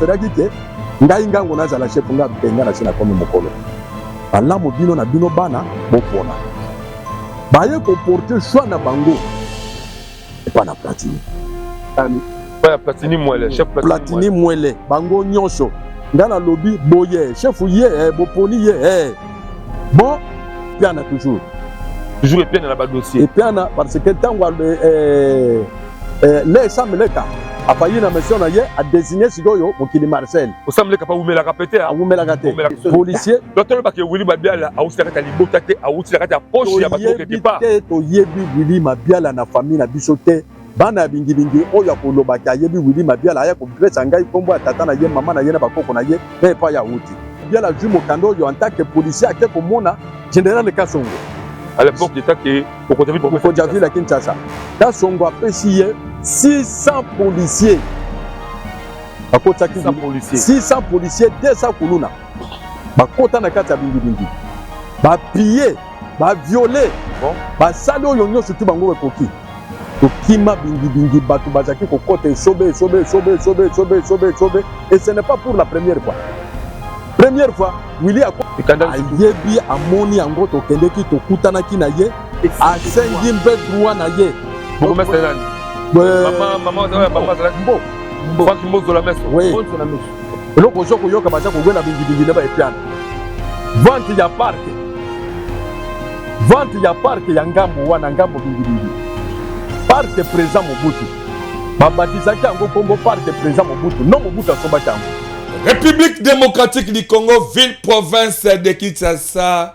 Apréféraki ke ngai ngango nazala chef, nga mpe nga nasi nakomi mokolo. Malamu bino na bino bana bopona. Baye koporte choix na bango epa na Platini. Ya Platini Mwele, chef Platini Mwele, bango nyonso. Nga nalobi boye, chef ye, eh, boponi ye, eh. Bon, Epiana toujours. Toujours Epiana na ba dossier. Epiana parce que ntango eh, eh, le Sam Leka afayi na mission na ye, a désigné sikoyo mokili Marcel. Osam Leka pa wumelaka pe te. Awumelaka te. Policier. Donc tolobaka ke Willy Mabiala awuti na kati ya libota te, awuti na kati ya poche ya bato quelque part. Te, toyebi Willy Mabiala na famille na biso te. Bana ya bingibingi oyo akolobaki ayebi Willy Mabiala, aya kopesa ngai nkombo ya tata na ye, mama na ye na bakoko na ye na epai awuti. Mabiala azwi mokanda oyo en tant que policier, ake komona général Kasongo. À l'époque, il était mokonzi ya ville ya Kinshasa. Kasongo apesi ye 600 policiers. Bakotisaki 600 policiers, 200 kuluna. Bakota na kati ya bingibingi. Bapille, baviole, basali oyo nyonso tu bango bakoki. Tokima bingibingi, bato bazalaki kokota esobe, esobe, esobe, esobe, esobe, esobe, esobe. Et ce n'est pas pour la première fois. Première fois, Willy ayebi, amoni yango, tokendeki, tokutanaki na ye, asengi mpe droit na ye. Bourgmestre nani? Mbo. Franck Mbozola Meso. Oui. Eloko ozo koyoka baza kowela bingibingi na ba Epiana. Vente ya parc. Vente ya parc ya ngambo wana, ngambo bingibingi. Parc président Mobutu. Babatisaki yango kombo parc président Mobutu. Non, Mobutu asombaki yango. République démocratique du Congo, ville province de Kinshasa.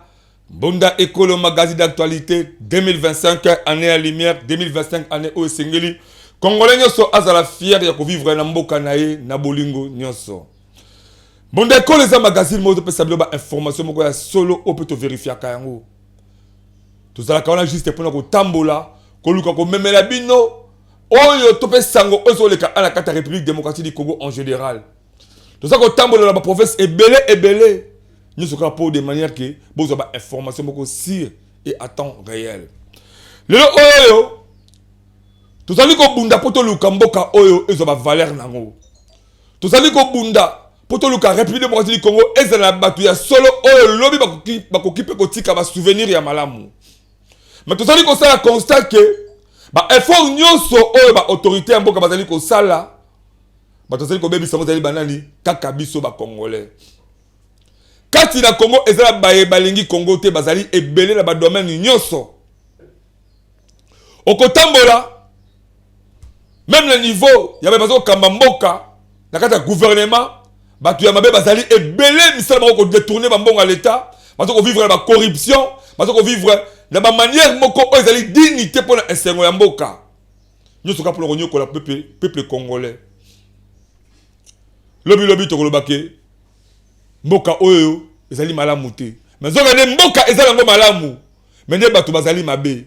Mbunda Ekolo magazine d'actualité 2025 année à lumière 2025 année oyo esengeli Congolais nyonso azala fier ya kovivre na mboka na ye na bolingo nyonso. Mbunda Ekolo eza magazine moko topesa bino ba information moko ya solo oyo mpe toverifiaka yango. Tozalaka wana juste mpona kotambola koluka komemela bino oyo to mpe sango oyo ezoleka na kati ya République démocratique du Congo en général. Toza kotambola na ba province ebele ebele nyonso kaka mpo de manière ke bozwa ba information moko sûre et à temps réel. Lelo oyo tozali kobunda mpo toluka mboka oyo ezwa ba valeur nango. Tozali kobunda mpo toluka République démocratique du Congo ezala na bato ya solo oyo lobi bakoki mpe kotika ba souvenir ya malamu. Mais tozali kosala constat ke ba effort nyonso oyo ba autorité ya mboka bazali kosala, bato bazali kobebisa yango ezali banani? Kaka biso ba Congolais. Kati na Congo eza na baye balingi Congo te, bazali ebele na ba domaine nyonso. Okotambola même na niveau ya baye bazokamba mboka na kati ya gouvernement, bato ya mabe bazali ebele, misala bango kodetourner bambongo ya l'État, baza kovivre na bacorruption, baza kovivre na bamanière moko oyo ezali dignité mpona esengo ya mboka nyonso, kaka mpona konyokola peuple congolais. Lobi lobi tokoloba ke mboka oyo ezali malamu te, mais nzoka nde mboka eza nango malamu, mais nde bato bazali mabe.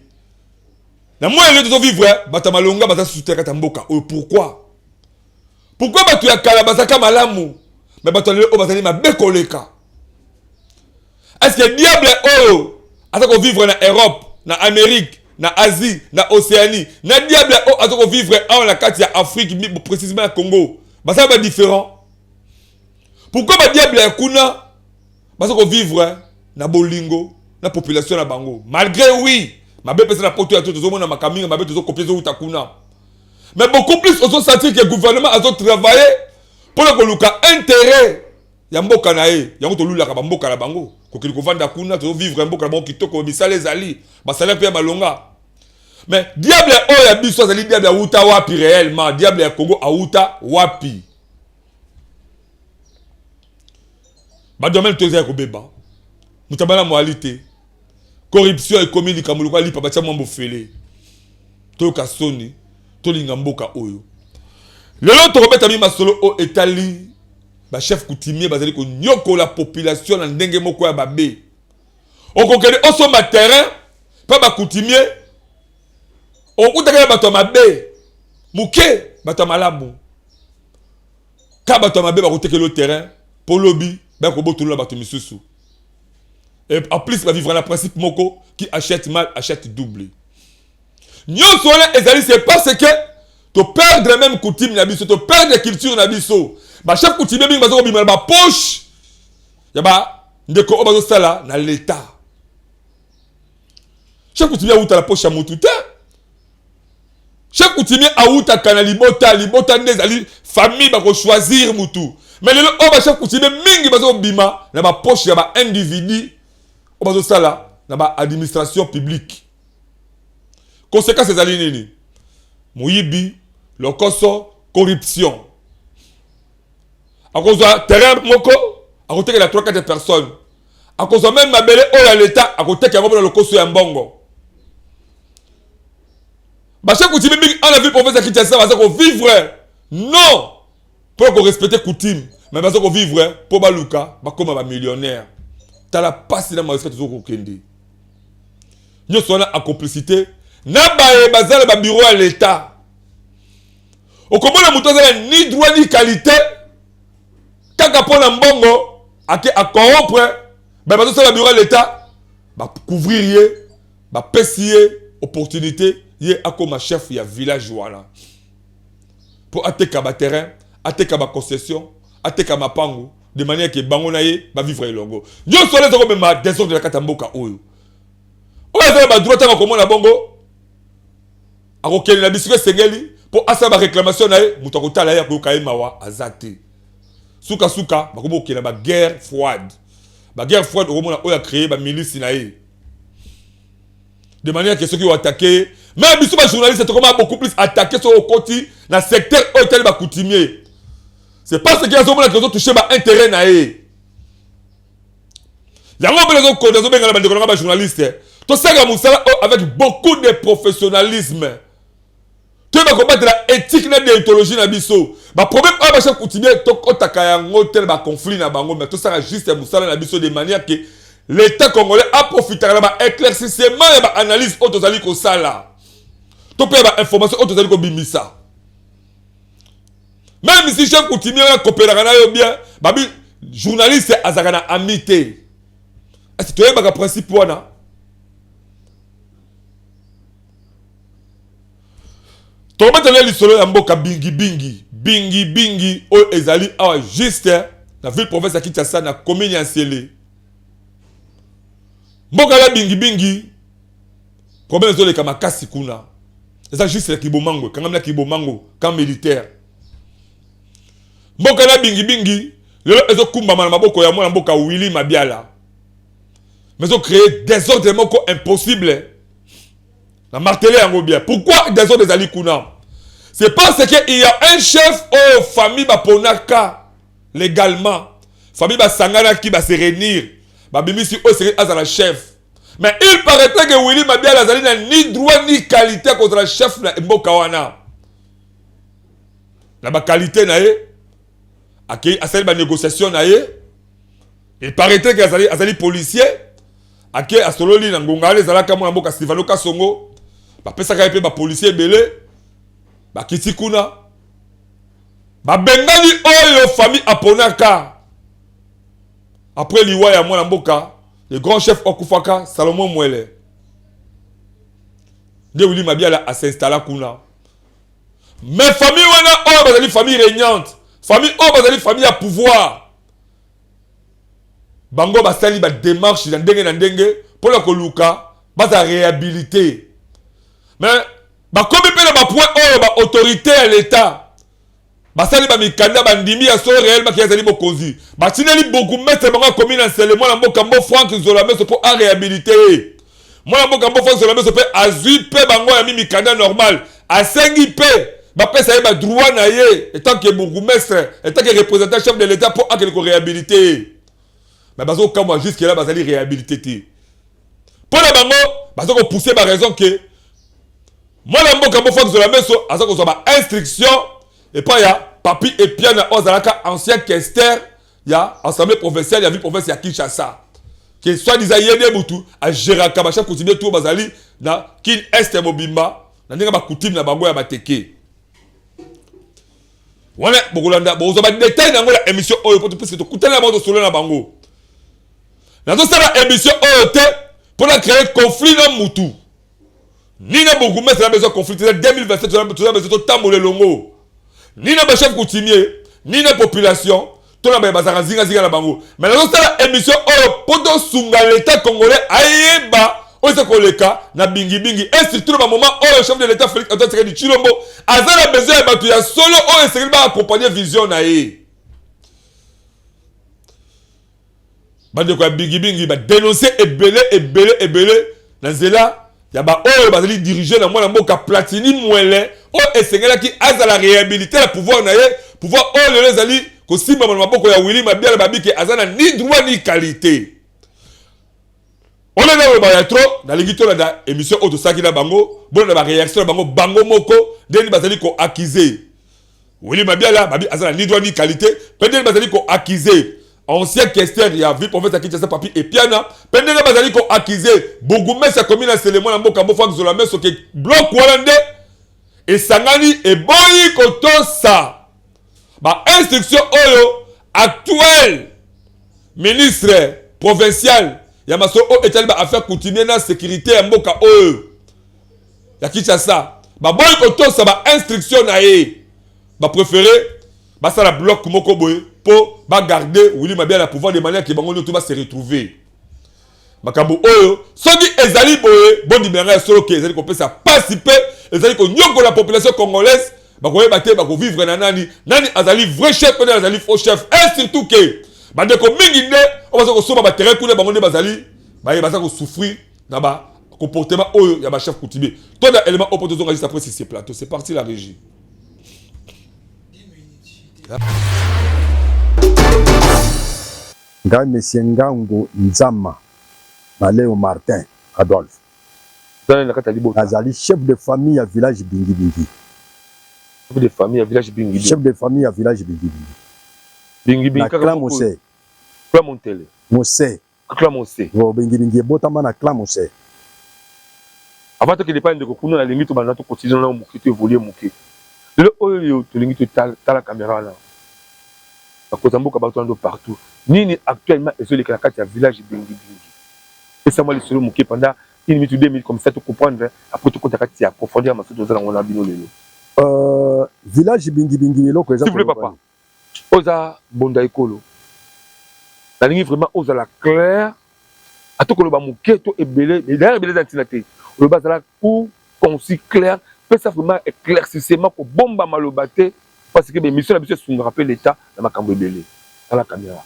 Na moi lelo tozovivre, bato ya malonga baza susu te kati ya mboka oyo. Pourquoi? Pourquoi bato ya kala bazalaka malamu, mais bato ya lelo oyo bazali mabe koleka? Est-ce que diable oyo aza kovivre na Europe, na Amérique, na Asie, na Océanie, na diable oyo aza kovivre awa na kati ya Afrique, précisément ya Congo, baza ba différent? Pourquoi ba diable ya kuna baza kovivre na bolingo na population na bango, malgré oui mabe pesa na poto ya to tozomona makambo mingi mabe tozokopia ezowuta kuna, mais beaucoup plus ozosentir que gouvernement azotravailler mpona koluka intérêt ya mboka na ye? Yango tolulaka bamboka na bango, kokende kovanda kuna, tozovivre mboka na bango kitoko, misala ezali, basalaire mpe ya malonga. Mais diable oyo ya biso azali diable awuta wapi réellement? Diable ya Congo awuta wapi? Badomaine to eza ya kobeba, moto abala moali te, corruption ekomi likambo lokola lipa batia mwa mbofele. Toyoka soni, tolinga mboka oyo. Lelo tokobeta mi masolo oyo etali bachef coutumier bazali konyokola population na ndenge moko ya babe. Okokende osomba terrain mpe bacoutumier, okutaka na bato ya mabe moke, bato ya malamu ka bato ya mabe bakotekela yo terrain mpo lobi bakobotola bato misusu. Et en plus bavivre na principe moko: qui achète mal achète double. Nyonso wana ezali, c'est parce que toperdre même coutume na biso, toperdre culture na biso. Bachef coutumier mingi baza kobima na bapoche ya bandeko oyo bazosala na leta. Chef coutumier awuta na poche ya mutu te. Chef coutumier awutaka na libota, libota nde ezali famille, bakochoisir mutu. Mais lelo oyo bachef coutumier mingi baza kobima na bapoche ya baindividu oyo bazosala na baadministration publique. Conséquence ezali nini? Moyibi, lokoso, corruption. Akozwa terrain moko, akotekela 3 4 personnes. Akozwa même mabele oyo ya leta, akoteka yango mpona lokoso ya mbongo. Bachef coutumier mingi en la ville province ya Kinshasa baza kovivre non mpo korespecte coutume, mais baza kovivre mpo baluka bakóma bamillionnaire. Tala mpasi na maesika toza kokende. Nyonso wana en complicité na baye baza na babureau ya leta. Okomona moto aza na ni droit ni qualité, kaka mpo na mbongo ake acorrompre baye bazosala bureau ya leta, bacouvrir ye, bapesi ye opportunité, ye akóma chef ya village wana mpo ateka baterrain, ateka baconcession, ateka mapangu, de manière ke bango na ye bavivre elongo. Nyonso wana eza komema désordre na kati ya mboka oyo. Oyo aza na badroit, ntango akomona bongo, akokende na bisika esengeli mpo asala baréclamation na ye. Moto akotala ye, akoyoka ye mawa aza te. Sukasuka bakomi kokende baguerre froide. Baguerre froide, okomona oyo acréé bamilice na ye, de manière ke soki oattaquer ye, mais biso bajournaliste tokoma beaucoup plus attaqué soki okoti na secteur oyo etali bacoutumier. C'est parce que azomona ke ozotouche baintérêt na ye. Yango mpe nazokonda, azobengana bandeko nanga bajournaliste. Tosala mosala oyo avec beaucoup de professionnalisme, toyeba kobatela éthique na déontologie na biso. Baproblème oyo bachef coutumier, tokɔtaka yango te na baconflit na bango, mais tosala juste mosala na biso de manière ke l'État congolais aprofitaka na baéclaircissement ya baanalyse oyo tozali kosala to mpe ya bainformation oyo tozali kobimisa. Même si chef coutumier oyo akopelaka na yo bien, babi journaliste azalaka na ami te. Est toyebaka principe wana? Tobetela lisolo ya mboka Bingibingi. Bingibingi oyo ezali awa juste na ville province ya Kinshasa, na commune ya Nsele. Mboka ya Bingibingi, problème ezoleka makasi kuna. Eza juste na Kibomango, ekangami na Kibomango, camp militaire. Mboka na Bingibingi lelo ezokumbama na maboko ya mwana mboka Willy Mabiala, mais ezocréer désordre moko impossible na marteler yango bien. Pourquoi désordre ezali kuna? C'est parce que il y a un chef oyo famille baponaka légalement. Famille basanganaki, base réunir, babimisi oyo esengeli azala chef. Mais il paraîtrait que Willy Mabiala azali na ni droit ni qualité ya kozala chef na mboka wana. Na baqualité na ye, akei asali banégociation na ye. Il paraîtrait que azali policier. Ake asololi na ngonga wana, ezalaka mwana mboka Silvano Kasongo. Bapesaka ye mpe bapolicier ebele. Bakiti kuna, babengani oyo famille aponaka après liwa ya mwana mboka, le grand chef okufaka, Salomon Mwele. Nde Willy Mabiala asinstalla kuna. Mais famille wana oyo bazali famille régnante, famille oyo bazali famille ya pouvoir, bango basali badémarche na ndenge na ndenge mpona koluka baza réhabilité. Mais bakomi mpe na bapoint oyo baautorité ya l'État basali bamikanda, bandimi ya solo réel baki azali mokonzi. Batindeli bourgmestre bango akomi na Nsele, mwana mboka Mbo Frank Zola Meso, mpo aréhabilité ye. Mwana mboka Mbo Frank Zola Meso mpe azwi mpe bango ya mi mikanda normal, asengi mpe bapesa ye badroit na ye etant que bourgmestre, etant que représentant chef de l'État, mpo akende koréhabilité ye. Mais bazokamwa, jusque là bazali réhabilité te. Mpo na bango baza kopousse baraison ke mwana mboka Mbo Frank Zola Meso aza kozwa bainstruction epai ya Papi Epiana, oyo azalaka ancien questeur ya assemblée provinciale ya ville province ya Kinshasa, ke soi-disant ye nde mutu agéraka bachef coutumier to bazali na Kin Est mobimba na ndenge bacoutume na bango ya bateke wana. Bokolanda, bokozwa badetail na yango na émission oyo, po puisque tokutani na bango, tosolo na bango. Nazosala émission oyo te mpona créer conflit na mutu ni na bourgmestre. Na besoin conflit te. 2027, toza besoin totambola elongo, ni na bachef coutumier, ni na population to na baye bazalaka zingazinga na bango. Mais nazosala émission oyo mpo tosunga l'État congolais ayeba oyo eza koleka na bingibingi, et surtout na bamoment oyo chef de l'État Félix Antoine Tshisekedi Tshilombo aza na besoin ya bato ya solo oyo esengeli baaccompagne vision na ye. Bandeko ya bingibingi badenonse ebele ebele ebele na nzela ya baoyo bazali dirige na mwana mboka Platini Mwele, oyo esengelaki azala réhabilité na pouvoir na ye, pouvoir oyo lelo ezali kosimbama na maboko ya Willy Mabiala. Babike aza na ni droit ni qualité. Olanda koloba ya trop, nalingi tolanda émission oyo tosalaki na bango, bolanda baréaction na bango bango moko, ndenge bazali koaccuser Willy Mabiala, babi aza na ni droit ni qualité, mpe ndenge bazali koaccuser ancien questeur ya ville province ya Kinshasa, Papi Epiana, mpe ndenge bazali koaccuser bourgmestre ya commune ya Selemo na mboka Mbofa Zola Meso, ke bloc wana nde esangani eboyi kotosa bainstruction oyo actuel ministre provincial ya masolo oyo etali baaffaire coutumier na sécurité ya mboka oyo ya Kinshasa. Baboyi kotosa bainstruction na ye, bapréféré basala bloc moko boye mpo bagarde Willy Mabiala na pouvoir, de manière ke bango nyonso base retrouver. Makambo oyo soki ezali boye, bondimela ngai ya solo ke ezali kopesa pasi mpe ezali konyokola population congolaise. Bakoyeba te bakovivre na nani, nani azali vrai chef mpe nani azali faux chef. Et surtout ke bandeko mingi nde oyo baza kosomba baterrain kuna, bango nde bazali baye baza kosouffrir na ba comportement oyo ya bachef coutumier. To na élément oyo mpo tozonga juste après sur ce plateau. C'est parti, la régie. Ngai Monsieur Ngango Nzama Maleo Martin Adolphe. Ozali na kati ya libota. Nazali chef de famille ya village Bingi Bingi. Chef de famille ya village Bingi Bingi. Chef de famille ya village Bingi Bingi. Bingi Bingi na clan Mose. Clan Montele. Mose. Clan Mose. Bon, Bingi Bingi ebotama na clan Mose. Avant tokende epai ndeko kuna, nalingi tobanda tocontinue na moke, to évolue moke. Lelo oyo tolingi totala caméra wana, bakonzi ya mboka bato wana partout, nini actuellement ezoleka na kati ya village Bingi Bingi? Pesa mwa lisolo moke pendant une minute ou 2 minutes, comme ça tocomprendre, après tokota kati ya profondeur ya masolo toza nango na bino lelo. Village Bingi Bingi, eloko eza S'il vous plaît, papa, oza mbonda ekolo, nalingi vraiment ozala clair, ata koloba moke to ebele. D'ailleurs ebele eza ntina te. Oloba, azala court, concis, clair, pesa vraiment éclaircissement, kobomba maloba te, parce que bémission na biso esungaka mpe l'État na makambo ebele. Tala caméra.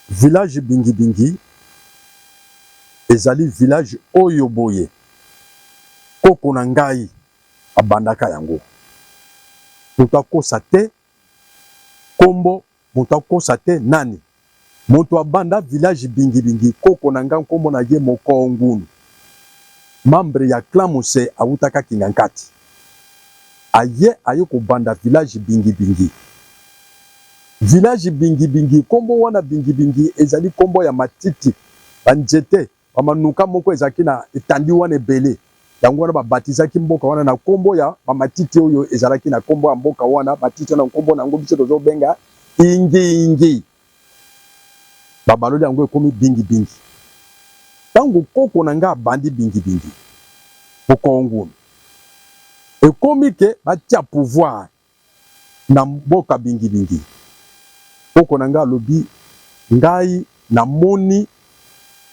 Village Bingi Bingi ezali village oyo boye koko na ngai abandaka yango. Moto akosa te kombo, moto akosa te nani moto abanda village Bingi Bingi. Koko na ngai, nkombo na ye Mokongunu, membre ya clan Mose, awutaka Kingankati, aye kobanda village Bingi Bingi. Village Bingi Bingi, nkombo wana Bingi Bingi ezali nkombo ya matiti, banzete, bamanuka moko ezalaki na etandi wana ebele. Yango wana babatizaki mboka wana na nkombo ya bamatiti oyo ezalaki na nkombo ya mboka wana. Matiti wana, nkombo na yango biso tozobenga ingiingi, babaloli yango ekomi Bingi Bingi. Ntango koko na ngai abandi Bingi Bingi, Mokongunu, ekomi ke batia pouvoir na mboka Bingi Bingi, koko na ngai alobi: "Ngai namoni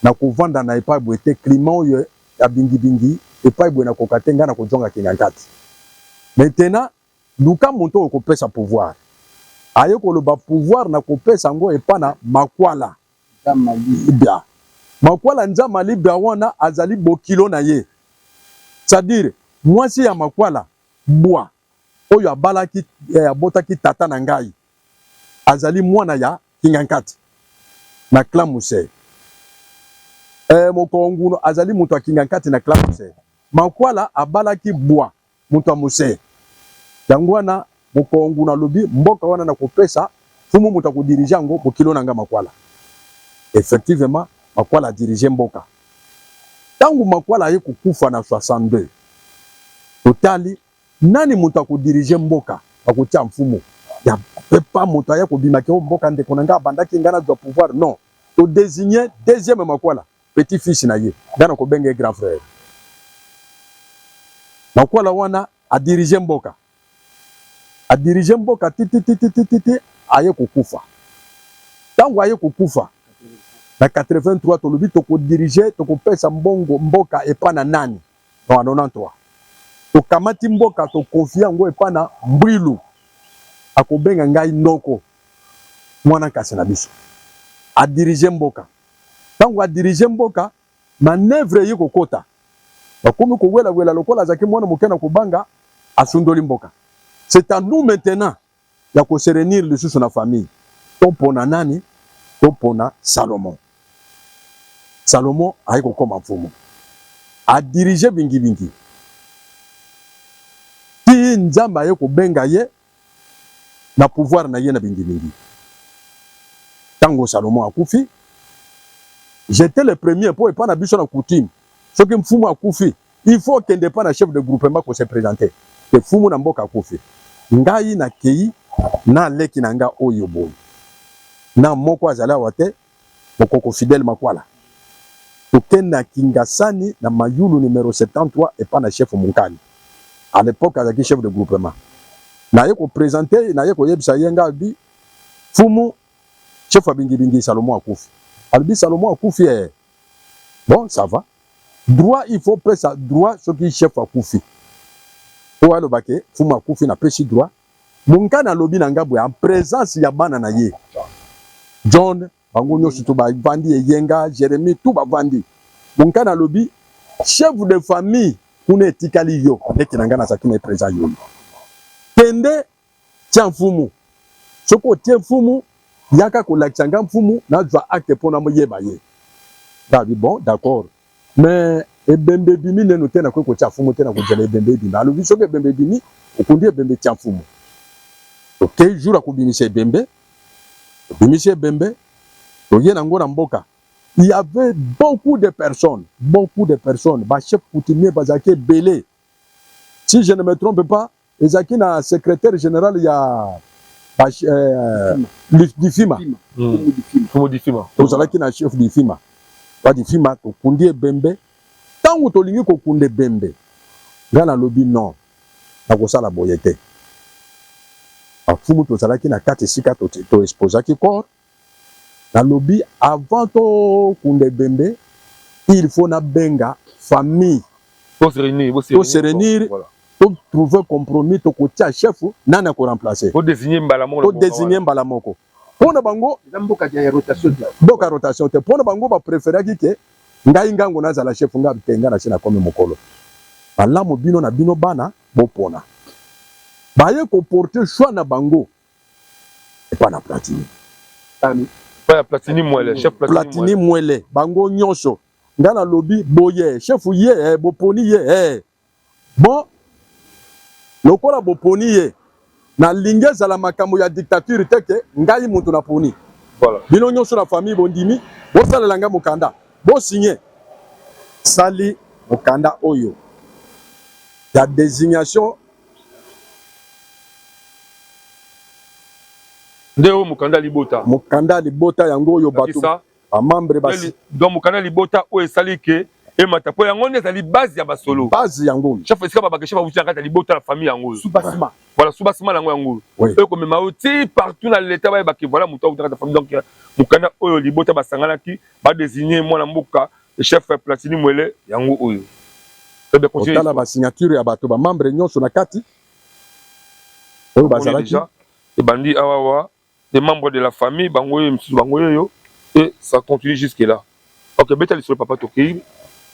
na kovanda na epai boye te, climat oyo ya Bingi Bingi epai boye nakoka te, ngai nakozonga Kingankati. Maintenant luka moto oyo kopesa pouvoir." Aye koloba pouvoir na kopesa yango epa na Makwala Libia. Makwala Nzama Libia wana azali bokilo na ye, c'est-à-dire mwasi ya Makwala Bwa oyo abalaki, abotaki tata na ngai, azali mwana ya Kingankati na clan Muse. Mokonguno azali moto ya Kingankati na clan Muse. Makwala abalaki Bwa, moto ya Muse. Yango wana Mokonguno alobi: "Mboka wana na kopesa fumu moto akodirige yango, bokilo na nga Makwala." Effectivement, Makwala adirige mboka. Ntango Makwala aye kokufa na 62, totali nani moto akodirige mboka, akotia mfumu ya pa moto aya kobimaki o mboka ndeko na ngai abandaki, ngai nazwa pouvoir. Non, todésigne deuxième Makwala, petit fils na ye, ngai na kobenga ye grand frère. Makwala wana adirige mboka. A diriger mboka titititititi aye kokufa. Tango aye kokufa na 83 tolobi toko diriger tokopesa mbongo mboka epa na nani? Non, na 93 tokamati mboka to confier yango epa na Mbwilu akobenga ngai noko mwana nkasi na biso a diriger mboka. Tango a diriger mboka Manoeuvre eye kokota, bakomi kowela wela lokola azalaki mwana moke na kobanga, asundoli mboka. C'est à nous maintenant ya ko se reunir lisusu na famille, topona nani? Topona Salomon. Salomon aye kokoma mfumu, a diriger bingi bingi tii Nzambe aye kobenga ye na pouvoir na ye na bingi bingi. Tango Salomon akufi, j'etais le premier po epa na biso na coutume soki mfumu akufi il faut okende epa na chef de groupement ko se presenter que mfumu na mboka akufi. Ngai nakeyi na leki na nga oyo boye na moko azali awa te Mokoko Fidèle Makwala. Toke na Kingasani na Mayulu numero 73 epa na chef Munkani. À l'epoque azalaki chef de groupement. Naye ko presenter, naye koyebisa ye nga alobi Mfumu chef ya Bingi Bingi Salomon akufi. Alobi Salomon akufi eh. Bon ça va. Droit il faut pesa droit soki chef akufi. Po aloba ke Mfumu akufi napesi droit. Munkana alobi na nga boye en presence ya bana na ye John bango nyoso tout bavandi Eyenga, Jeremie tout bavandi. Munkana alobi chef de famille kuna etikali yo leki na nga nazalaki na ye present yoyo. Kende tia mfumu soki otie mfumu yaka kolakisa nga mfumu nazwa acte po nayeba ye. Nga alobi bon d'accord. Mais ebembe ebimi nenu te nakoki kotia fumu te nakozela ebembe ebima alobi soki ebembe ebimi okundi ebembe tia fumu tokei jour akobimisa ebembe tobimisi ebembe toye nango na mboka il y avait beaucoup de personnes beaucoup de personnes ba chefs coutumiers bazalaki ebele si je ne me trompe pas Ezalaki na secretaire general ya ba Difima. Mfumu Difima. Tozalaki na chef Difima. Ba Difima tokundi ebembe. Tango tolingi kokunda ebembe, nga nalobi non, nakosala boye te. Ba mfumu tozalaki na kati esika to exposaki corps. Nalobi avant tokunda ebembe, il faut nabenga famille. To se reunir, to se reunir, to trouver compromis, tokotia chef nani ako remplacer. To designer mbala moko. To designer mbala moko. Pona bango eza mboka ya rotation te. Mboka rotation te. Pona bango ba preferaki ke ngai ngango nazala chef nga te nga nasi nakomi mokolo. Malamu bino na bino bana bopona. Baye ko porter choix na bango epa na Platini. Epa ya Platini Mwele, chef Platini, Platini Mwele, bango nyonso. Nga nalobi boye, chef ye eh, boponi ye eh. Bon, lokola boponi ye, nalingi ezala makambo ya dictature te ke ngai mutu naponi. Voilà. Bino nyonso na famille bondimi, bosalela ngai mokanda, bo signer. Sali mokanda oyo ya designation. Nde oyo mokanda libota. Mokanda libota yango oyo bato ba membre ba donc mokanda libota oyo esali ke emata po yango nde ezali base ya basolo. Base yango oyo. Chef esika babake chef awuti na kati ya libota na famille yango oyo. Soubassement. Voilà soubassement yango yango oyo. Oui. Oyo komema yo ti partout na l'etat bayeba ke voilà moto awuti na kati ya famille donc mokanda oyo libota basanganaki ba designer mwana mboka chef Platini Mwele yango oyo. Otala ba signature ya bato ba membre nyonso na kati oyo bazalaki. Ebandi awa awa les membres de la famille bango oyo misusu bango oyo et ça continue jusque là. Ok beta lisolo papa tokei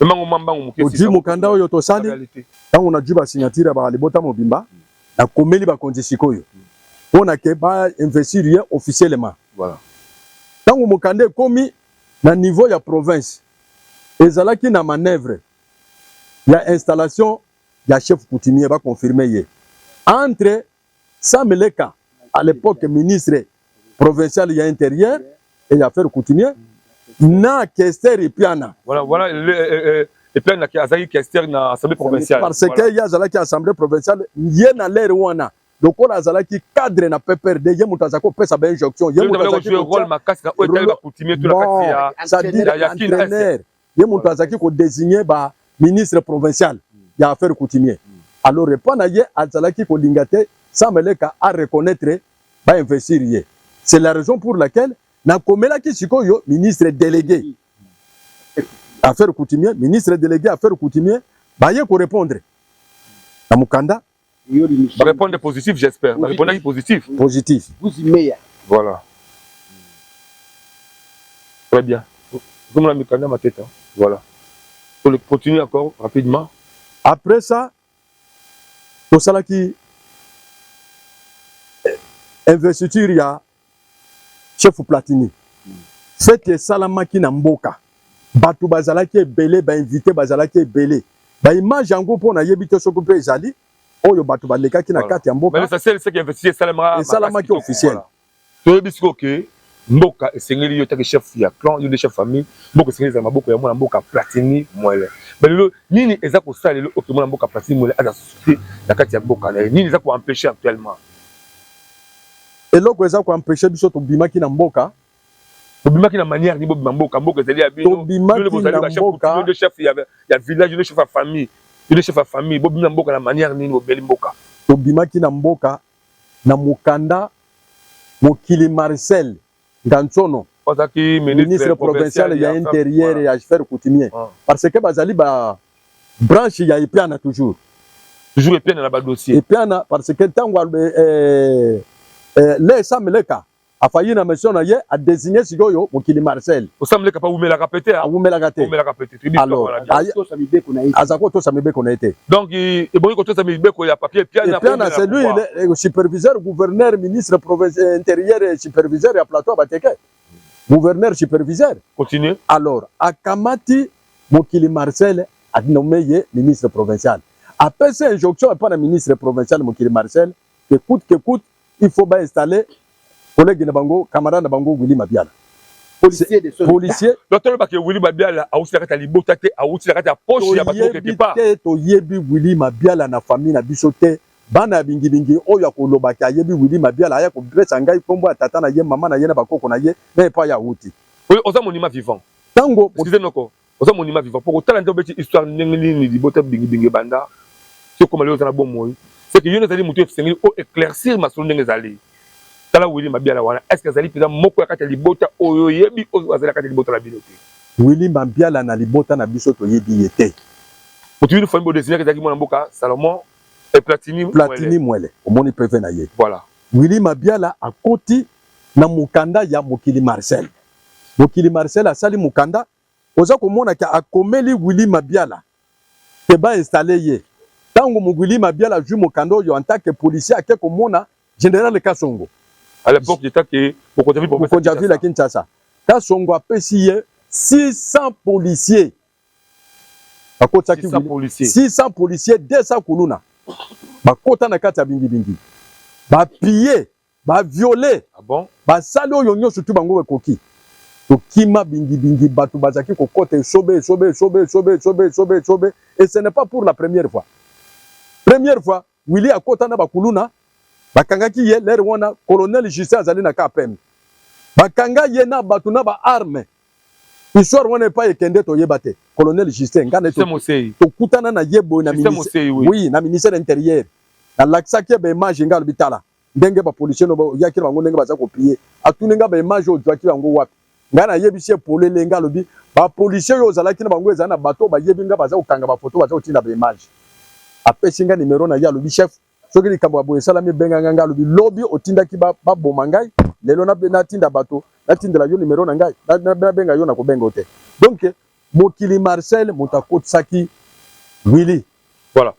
emango mwa mbangu moke. Ozwi mokanda oyo tosali ntango najwi ba signature ya ba libota mobimba nakomeli bakonzi sikoyo mpo na ke ba investir ye officiellement. Voilà. Ntango mokanda ekomi na niveau ya province ezalaki na manoeuvre ya installation ya chef coutumier ba confirmer ye entre Sam Leka à l'époque ministre provincial ya intérieur et ya affaires coutumier na Kester Epiana. Voilà, voilà Epiana qui azalaki Kester na assemblée provinciale. Parce que ye azalaki assemblée provinciale ye na l'heure wana lokola azalaki cadre na PPRD ye moto azalaki kopesa ba injonction ye moto azalaki rôle makasi na oyo etali ba coutumier to na kati ya c'est-à-dire entraîneur ye moto azalaki ko désigner ba ministre provincial ya affaires coutumier. Alors epa na ye azalaki kolinga te. Sam Leka a reconnaître, ba investir ye. C'est la raison pour laquelle nakomelaki sikoyo ministre délégué affaire coutumier, ministre délégué affaire coutumier baye korépondre na mokanda. Barépondre positif, j'espère. Barépondaki positif. Positif. Voilà, très bien. Ozomona mikanda mateta, voilà. Continue encore rapidement. Après ça, tosalaki investiture ya chef Platini. Fête esalamaki na mboka, bato bazalaki ebele, bainvité bazalaki ebele. Baimage yango mpo nayebi te soki mpe ezali oyo bato balekaki na kati ya mboka. Esalamaki officiel. Toyebi sikoyo ke mboka esengeli yo taki chef ya clan, yo nde chef famille. Mboka esengeli ezala maboko ya mwana mboka Platini Mwele. Mais lelo nini eza kosala lelo oke mwana mboka Platini Mwele aza susu te na kati ya mboka na ye? Nini eza koempêche actuellement? Eloko eza koempêche biso, tobimaki na mboka. Bobimaki na manière nini? Bobima mboka, mboka ezali ya bino. Tobimaki na mboka. Yo nde chef ya village, yo nde chef ya famille, yo nde chef ya famille. Bobimi na mboka na manière nini? Bobeli mboka? Tobimaki na mboka na mokanda Mokili Marcel Ngansono, azalaki ministre provincial ya intérieur ya affaire coutumier, parce que bazali ba branche ya Epiana toujours. Toujours Epiana na badossier. Epiana, parce que ntango le Sam Leka afayi na mission na ye, adésigné sikoyo Mokili Marcel. Sam Leka pa awumelaka pe te. Awumelaka te. Awumelaka pe te. Alors aza kotosa mibeko na ye te. Donc ebongi kotosa mibeko ya papier Epiana. Epiana, c'est lui le superviseur, gouverneur, ministre province intérieur, superviseur ya plateau Bateke, gouverneur superviseur. Continue. Alors akamati Mokili Marcel, anommé ye ministre provincial. Apesi injonction epa na ministre provincial Mokili Marcel que coûte que coûte, il faut bainstaller collègue na bango, camarade na bango Willy Mabiala. Policier de son Policier. Donc tolobaka Willy Mabiala awuti na kati ya libota te, awuti na kati ya poche ya bato quelque part? Te, toyebi Willy Mabiala na famille na biso te. Bana ya bingibingi oyo akolobaki ayebi Willy Mabiala, aya kopesa ngai nkombo ya tata na ye, mama na ye na bakoko na ye na epai awuti. Oyo oza monument vivant. Ntango Excusez noko, oza monument vivant po kotala nde obeti histoire ndenge nini libota bingibingi ebanda si okoma lelo oza na bomoi. C'est que yo nde ezali motu esengeli o éclaircir masolo ndenge ezali. Tala Willy Mabiala wana, est ce que azali mpenza moko ya kati ya libota oyo oyebi, oyo azali na kati ya libota na bino te? Willy Mabiala, na libota na biso toyebi ye te. Motu bino famille bodesignaki ezalaki mwana mboka Salomon et Platini. Platini Mwele, omoni PV na ye. Voilà. Willy Mabiala akoti na mokanda ya Mokili Marcel. Mokili Marcel asali mokanda, oza komona ke akomeli Willy Mabiala ke bainstalle ye. Ntango Willy Mabiala azwi mokanda oyo en tant que policier, ake komona général Kasongo. À l'époque j'étais ke mokonzi ya ville. Mokonzi ya ville ya Kinshasa. Kasongo apesi ye 600 policiers, bakotisaki 600 policiers, 200 kuluna, bakota na kati ya bingibingi, bapiller, baviole. Ah bon? Basali oyo nyonso tu bango ekoki. Tokima bingibingi, bato bazalaki kokota esobe, esobe, esobe, esobe, esobe, esobe, esobe. Et ce n'est pas pour la première fois. Première fois Willy akota na bakuluna, bakangaki ye. L'heure wana colonel Justin azali na KPM, bakanga ye na bato na baarme. Histoire wana epai ekende toyeba te. Colonel Justin, ngai na tokutana na ye boye na, oui, na ministère intérieur. Nalakisaki ye baimage. Ngai alobi: "Tala ndenge bapolisier no oyaki na bango, ndenge baza kopiller." Atuni nga: "Baimage oyo ozwaki yango wapi?" Ngai nayebisi ye polele. Ngai alobi: "Bapolisier oyo ozalaki na bango, ezali na bato oyo bayebi nga, baza kokanga bafoto, baza kotinda baimage." Apesi nga nimero na ye, alobi: "Chef, soki likambo ya boye esalami, ebenganga ngai." Alobi: "Lobi otindaki baboma ngai, lelo natinda bato natindela yo nimero na ngai, nabenga yo, na kobenga yo te." Donc Mokili Marcel moto akotisaki Willy. Voilà,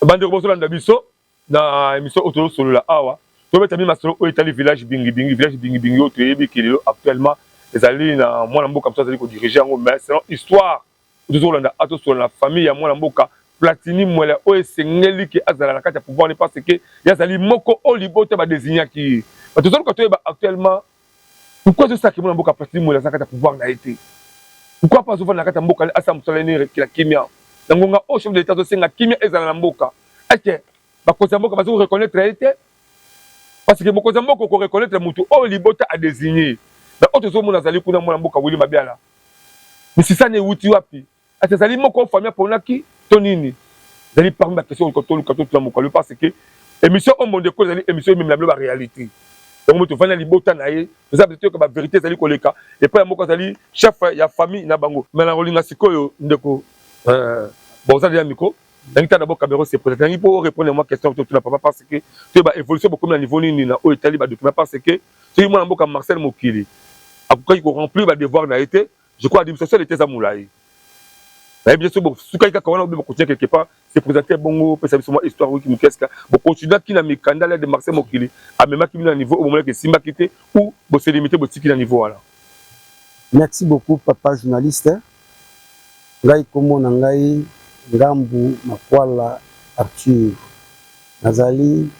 bandeko bozolanda biso na émission oyo, tozosolola awa, tobeta mi masolo oyo etali village Bingibingi. Village Bingibingi oyo toyebi ke lelo actuellement ezali na mwana mboka mosusu azali kodirige yango. Mais selon histoire tozolanda a tosolola na famille ya mwana mboka Platini Mwele oyo esengeli ke azala na kati ya pouvoir ne, parce que ye azali moko oyo libota badesignaki ye. Bato tozoluka toyeba actuellement pourquoi ezosalaka mwana mboka Platini Mwele aza na kati ya pouvoir na ye te. Pourquoi pas azovanda na kati ya mboka, asala mosala ye na kimia, na ngonga oyo chef de l'État azosenga kimia ezala na mboka? Est-ce bakonzi ya mboka baza koreconnaître ye te? Parce que mokonzi ya mboka okoreconnaître motu oyo libota adésigné. Na oyo tozomona azali kuna mwana mboka Willy Mabiala, misisani ewuti wapi? Ati ezali moko famille aponaki to nini? Ezali parmi baquestion toluka totuna mokalo, parce que Émission oyo, mondeko, ezali émission ememela bino baréalité. Yango mo tovandi na libota na ye, toza peut toyoka bavérité ezali koleka epai ya moko azali chef ya famille na bango. Mais na kolinga sikoyo, ndeko, bon, oza deja micro nangi ta d'abord caméra se présente nangi mpo répondre moi question totuna papa, parce que toyeba évolution bokomi na niveau nini na oyo etali badocument, parce que soki mwana mboka Marcel Mokili akokaki koremplir badevoir na ye te, je crois administration ete eza molai. Nayebi te soki bosukaki kaka wana obe bokontinue quelque part. Se présente bongo, opesa biso mwa histoire wiki moke. Esika bokontinuaki na mikanda l'aide de Marcel Mokili amemaki bino na niveau oyo bomonaki esimbaki te, ou bose limité, botiki na niveau wana? Merci beaucoup, papa journaliste. Ngai, kombo na ngai Ngambu Makwala Arthur. Nazali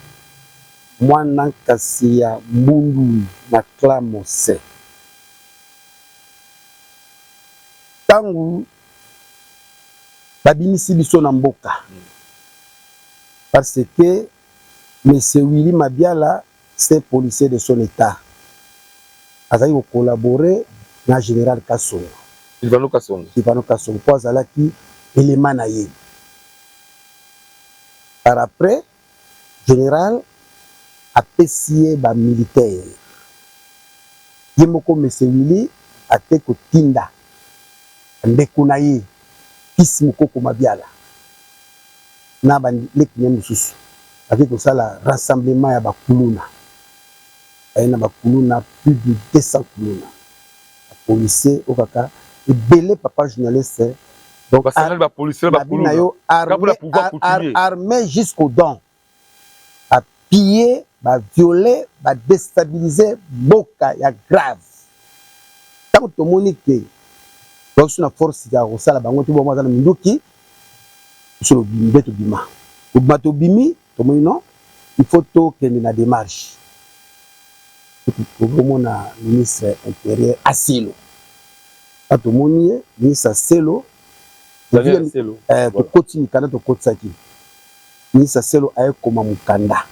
mwana kasi ya Mbundu na clan Mose. Ntango babimisi biso na mboka, parce que monsieur Willy Mabiala, c'est policier de son état, azali kocollaborer na général Kasongo. Silvano Kasongo. Silvano Kasongo, mpo azalaki élément na ye. Par après, général apesi ye bamilitaire. Ye moko monsieur Willy ake kotinda ndeko na ye Fils Mokoko Mabiala na baleki na ye mosusu, bake kosala rassemblement ya bakuluna. Baye na bakuluna, plus de 200 kuluna, bapolicier oyo kaka ebele, papa journaliste. Donc bapolicier na yo armé jusqu'aux dents, bapiller, baviole, badéstabiliser mboka ya grave. Ntango tomoni ke toza na force ya kosala bango te, bongo aza na minduki, biso nde tobima. Kobima, tobimi, tomoni non, il faut tokende na démarche. Tokomona ministre intérieur Aselo. Ta tomoni ye, ministre Aselo, tokoti mikanda, tokotisaki. Ministre Aselo ayekoma mokanda,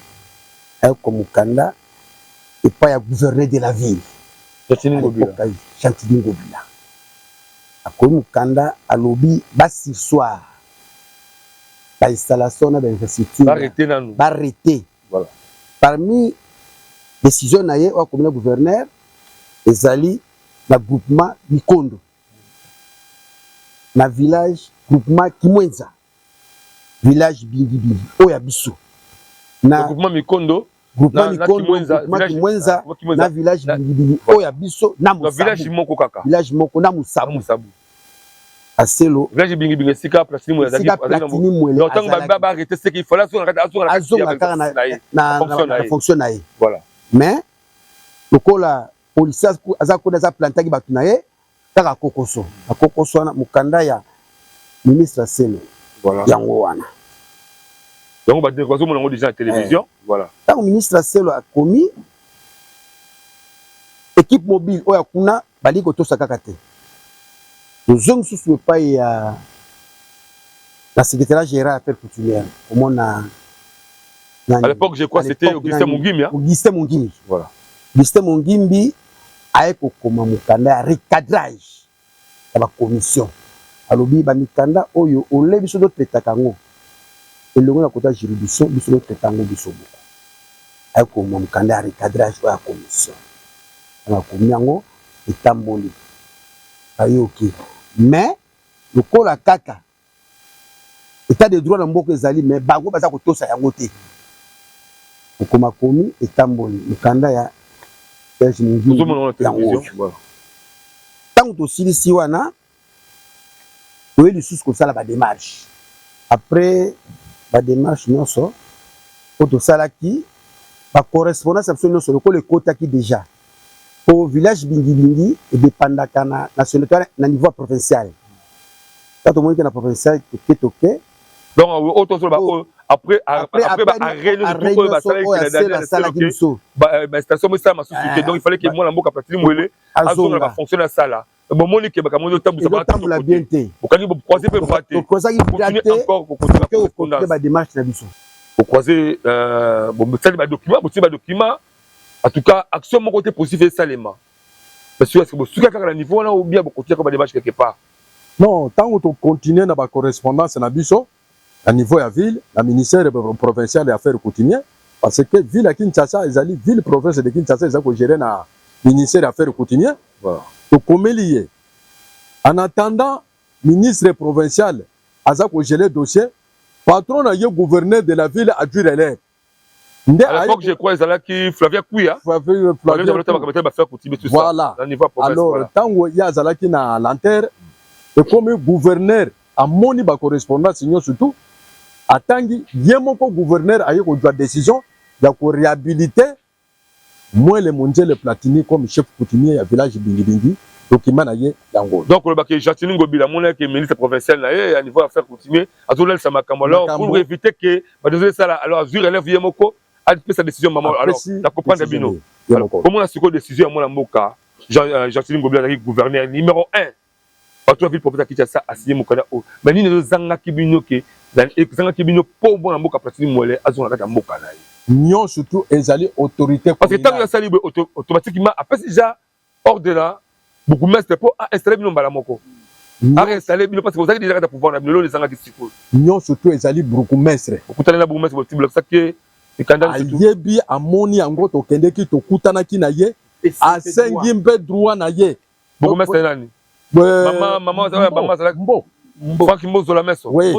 ayekoma mokanda epai ya gouverneur de la ville, Gentiny Ngobila. Akomi mokanda, alobi basurseoir bainstallation na bainfrastructure, baarrêter. Parmi décision na ye oyo akomi na gouverneur, ezali na groupement Mikondo, na village groupement Kimwenza, village Bingibingi oyo ya biso. Na groupement Mikondo. Groupement Mikondo, groupement Kimwenza, na village Bingibingi oyo ya biso, na village moko kaka. Village moko na Musabu. Aselo. Village Bingibingi, esika Platini Mwele. Esika Platini Mwele. Donc ntango ba arrêté, c'est qu'il fallait azonga kaka na fonction na ye. Voilà. Mais lokola policier aza kuna, aza plantaki bato na ye kaka kokoso na kokoso wana. Mokanda ya ministre Aselo yango wana. Donc bandeko bazomona yango déjà na télévision, voilà. Ntango ministre Aselo akomi, équipe mobile oyo akuna balingi kotosa kaka te. Tozongi susu epai ya na secrétariat général affaires coutumières, komona. À l'époque, je crois, c'était Augustin Mongimbi. Hein? Augustin Mongimbi. Voilà. Augustin Mongimbi aye kokoma mokanda ya recadrage ya bacommission. Alobi bamikanda oyo ole biso totraitaka yango elongo na kota juridiction, biso totraita yango biso moko. Aye kokoma mokanda ya recadrage oyo ya commission. Akomi yango, etamboli, bayoki. Mais lokola kaka état de droit na mboka ezali, mais bango baza kotosa yango te. Kokoma komi, etamboli, mokanda ya Serge Mongimbi yango oyo. Ntango tosilisi wana, toye lisusu kosala badémarche. Après badémarche nyonso oyo tosalaki, bacorrespondance ya biso nyonso lokola ekotaki déjà, po village Bingibingi edépendaka na nationalité na niveau provincial. Ta tomoni ke na provincial toke toke. Donc oyo tozoloba oyo, après baarrêt nyonso oyo basalaki biso, bastation mosala masusu te. Donc il fallait ke mwana mboka Platini Mwele azonga na bafonction asala. Bomoni ke makambo ezotambola bien te. Bokangi, bocroiser mpe bras te. Tocroisaki bras te, encore kocontinuer badémarche na biso. Bocroiser, bosali badocument, botie badocument. En tout cas, action moko te positive esalema. Parce que bosuki kaka na niveau wana ou bien bocontinue kaka badémarche quelque part? Non, ntango tocontinue na bacorrespondance na biso na niveau ya ville, na ministère provincial ya affaires coutumières. Parce que ville ya Kinshasa ezali ville province de Kinshasa, eza kogérer na ministère ya affaires coutumières. Tokomeli ye. En attendant, ministre provincial aza kogérer dossier, patron na ye, gouverneur de la ville, azwi relève nde. À l'époque, je crois, ezalaki Flavien Kuya. Flavien. Voilà. Alors ntango ye azalaki na lenteur, ekomi gouverneur amoni bacorrespondance nyonso tu, atangi ye moko. Gouverneur aye kozwa décision ya koréhabiliter Mwele Monzele Platini comme chef coutumier ya village Bingibingi. Document na ye yango. Donc olobaki Gentiny Ngobila amonaki ministre provincial na ye ya niveau affaire coutumier azolalisa makambo. Alors, pour éviter que badozo esala, alors azwi relève ye moko, apesa décision mama. Alors na comprendre bino, komona sikoyo décision ya mwana mboka Gentiny Ngobila, azalaki gouverneur numéro 1 bato ya ville province ya Kinshasa, asigné mokanda oyo. Mais nini ezozangaki bino ke ezangaki bino mpo mwana mboka Platini Mwele azonga kati ya mboka na ye? Nyonso tu ezali autorité. Parce que ntango asali boye, automatiquement apesi déjà ordre na bourgmestre mpo ainstalle bino mbala moko, ainstalle bino, parce que ozalaki déjà kati ya pouvoir na bino. Lelo ezangaki sikoyo? Nyonso tu ezali bourgmestre. Okutani na bourgmestre, botibolakisaki mikanda? Ayebi, amoni yango. Tokendeki, tokutanaki na ye, asengi mpe droit na ye. Bourgmestre nani? Mama, mama mama azalaki Mbo. Frank Mbozola Meso. Oui.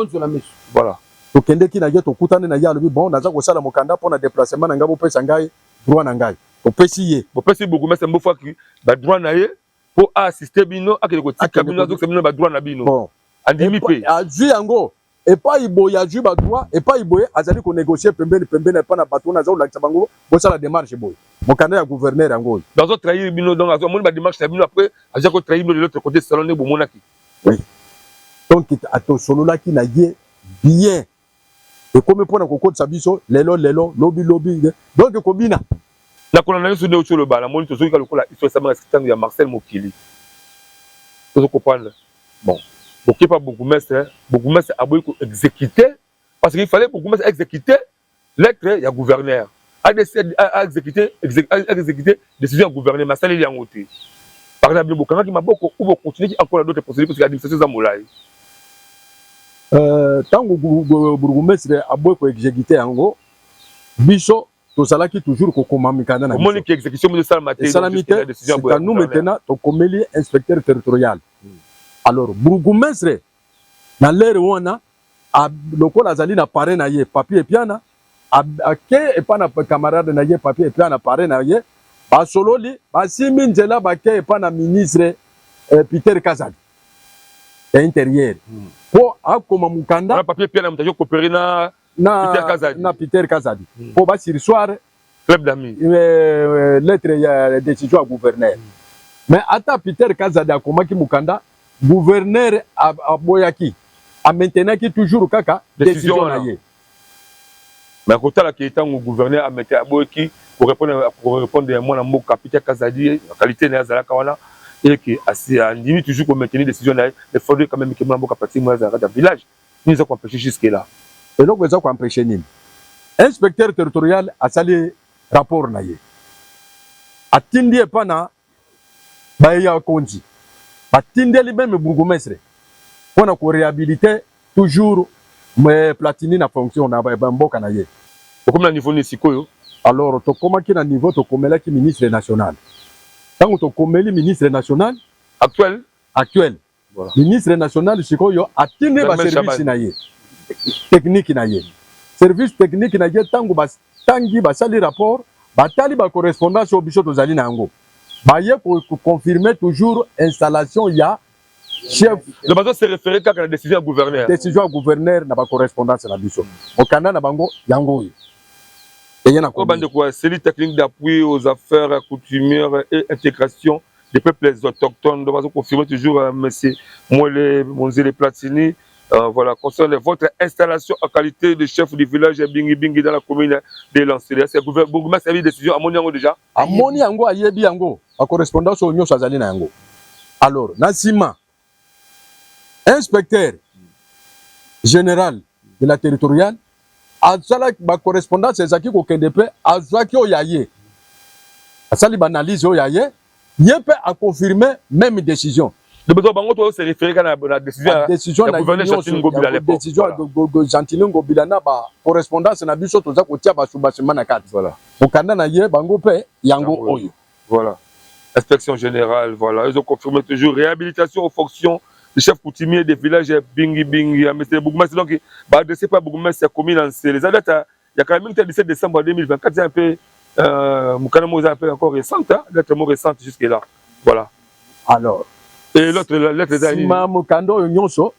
Voilà. Tokendeki na ye, tokutani na ye, alobi: "Bon, naza kosala mokanda mpo na déplacement na ngai, bopesa ngai droit na ngai." Topesi ye. Bopesi bourgmestre Mbo Frank badroit na ye mpo aassiste bino, akende kotika bino, azokisa bino badroit na bino. Bon. Andimi mpe? Azwi yango. Epai boye azwi badroit, epai boye azali konégocie pembeni pembeni epai na bato wana, aza kolakisa bango: "Bosala démarche boye, mokanda ya gouverneur yango oyo." Donc azotrahir bino. Donc amoni badémarche na bino, après aza kotrahir bino de l'autre côté, salon nde bomonaki. Oui, donc tosololaki na ye bien. Ekomi mpona kokotisa biso lelo lelo, lobi lobi, donc kobina. Na kolanda nyonso nde oti oloba, namoni tozoki lokola histoire esamaka ntango ya Marcel Mokili. Tozo comprendre. Bon, bokepa bourgmestre, bourgmestre aboyi koexécuter, parce qu'il fallait bourgmestre exécuter lettre ya gouverneur, a exécuter décision ya gouverneur, mais asaleli yango te. Par exemple, bokangaki maboko ou bocontinueki encore na d'autres procédures, parce que administration eza molai? Ntango bourgmestre aboyi koexécuter yango, biso tozalaki toujours kokoma mikanda na. Omoni ke exécution mozo esalama te. Esalami te. C'est à nous maintenant tokomeli inspecteur territorial. Alors bourgmestre na lere wana, lokola azali na parrain na ye Papi Epiana, ake epa na camarade na ye Papi Epiana, parrain na ye, basololi, basimbi nzela, bake epa na ministre Peter Kazadi ya intérieur mpo akoma mokanda. Papi Epiana moto azocoopérer na na Peter Kazadi. Na Peter Kazadi mpo basurseoir. Club d'amis. Lettre ya décision ya gouverneur. Mais ata Peter Kazadi akomaki mokanda, gouverneur aboyaki, amaintenaki toujours kaka décision na ye. Mais kotalaki ntango gouverneur amete aboyaki korépondre ya mwana mboka Peter Kazadi na qualité na ye azalaka wana, eke andimi toujours komaintenir décision na ye. Il faudrait quand même ke mwana mboka Patrick Moya azalaka na village. Nini eza koempêcher jusque là? Eloko eza koempêcher nini? Inspecteur territorial asali rapport na ye, atindi epa na baye konzi, batindeli même bourgmestre mpona koréhabiliter toujours me Platini na fonction na mboka na ye. Okomi na niveau nini sikoyo? Alors tokomaki na niveau tokomelaki ministre national. Ntango tokomeli ministre national actuel. Actuel. Voilà. Ministre national sikoyo atindi baservice na ye technique na ye, service technique na ye. Ntango batangi, basali rapport, batali bacorrespondance oyo biso tozali na yango, baye koconfirme toujours installation ya chef. Donc bazo se référer kaka na décision ya gouverneur. Décision ya gouverneur na bacorrespondance na biso. Mokanda na bango yango oyo eye na. Oyo bandeko ya cellule technique d'appui aux affaires coutumières et intégration des peuples autochtones, donc bazo confirmer toujours monsieur Mwele Monzele Platini, voilà, concernant votre installation en qualité de chef du village Bingi Bingi dans la commune de Lancele. C'est bourgmestre a décision, amoni yango déjà. Amoni yango, ayebi yango, bacorrespondance oyo nyonso azali na yango. Alors na nsima, inspecteur général de la territoriale asalaki bacorrespondance ezalaki kokende, mpe azwaki oyo ya ye, asali baanalyse oyo ya ye, ye mpe aconfirme même décision. De besoin bango to se référer na na décision ya décision na gouverneur Gentiny Ngobila à l'époque. Décision ya Gentiny Ngobila na ba correspondance na biso toza kotia ba soubassement na kati. Voilà. Mokanda na ye bango pe yango oyo. Voilà. Inspection générale, voilà. Ils ont confirmé toujours réhabilitation aux fonctions du chef coutumier des villages Bingi Bingi, M. Bourgmestre. Donc, bah, adressé par bourgmestre commune en Les dates, il y a quand même le 17 décembre 2024, c'est un peu, mokanda moko un peu encore récente, hein, lettre moko récente jusque là. Voilà. Alors. Et l'autre lettre ezali nsima mokanda oyo nyonso,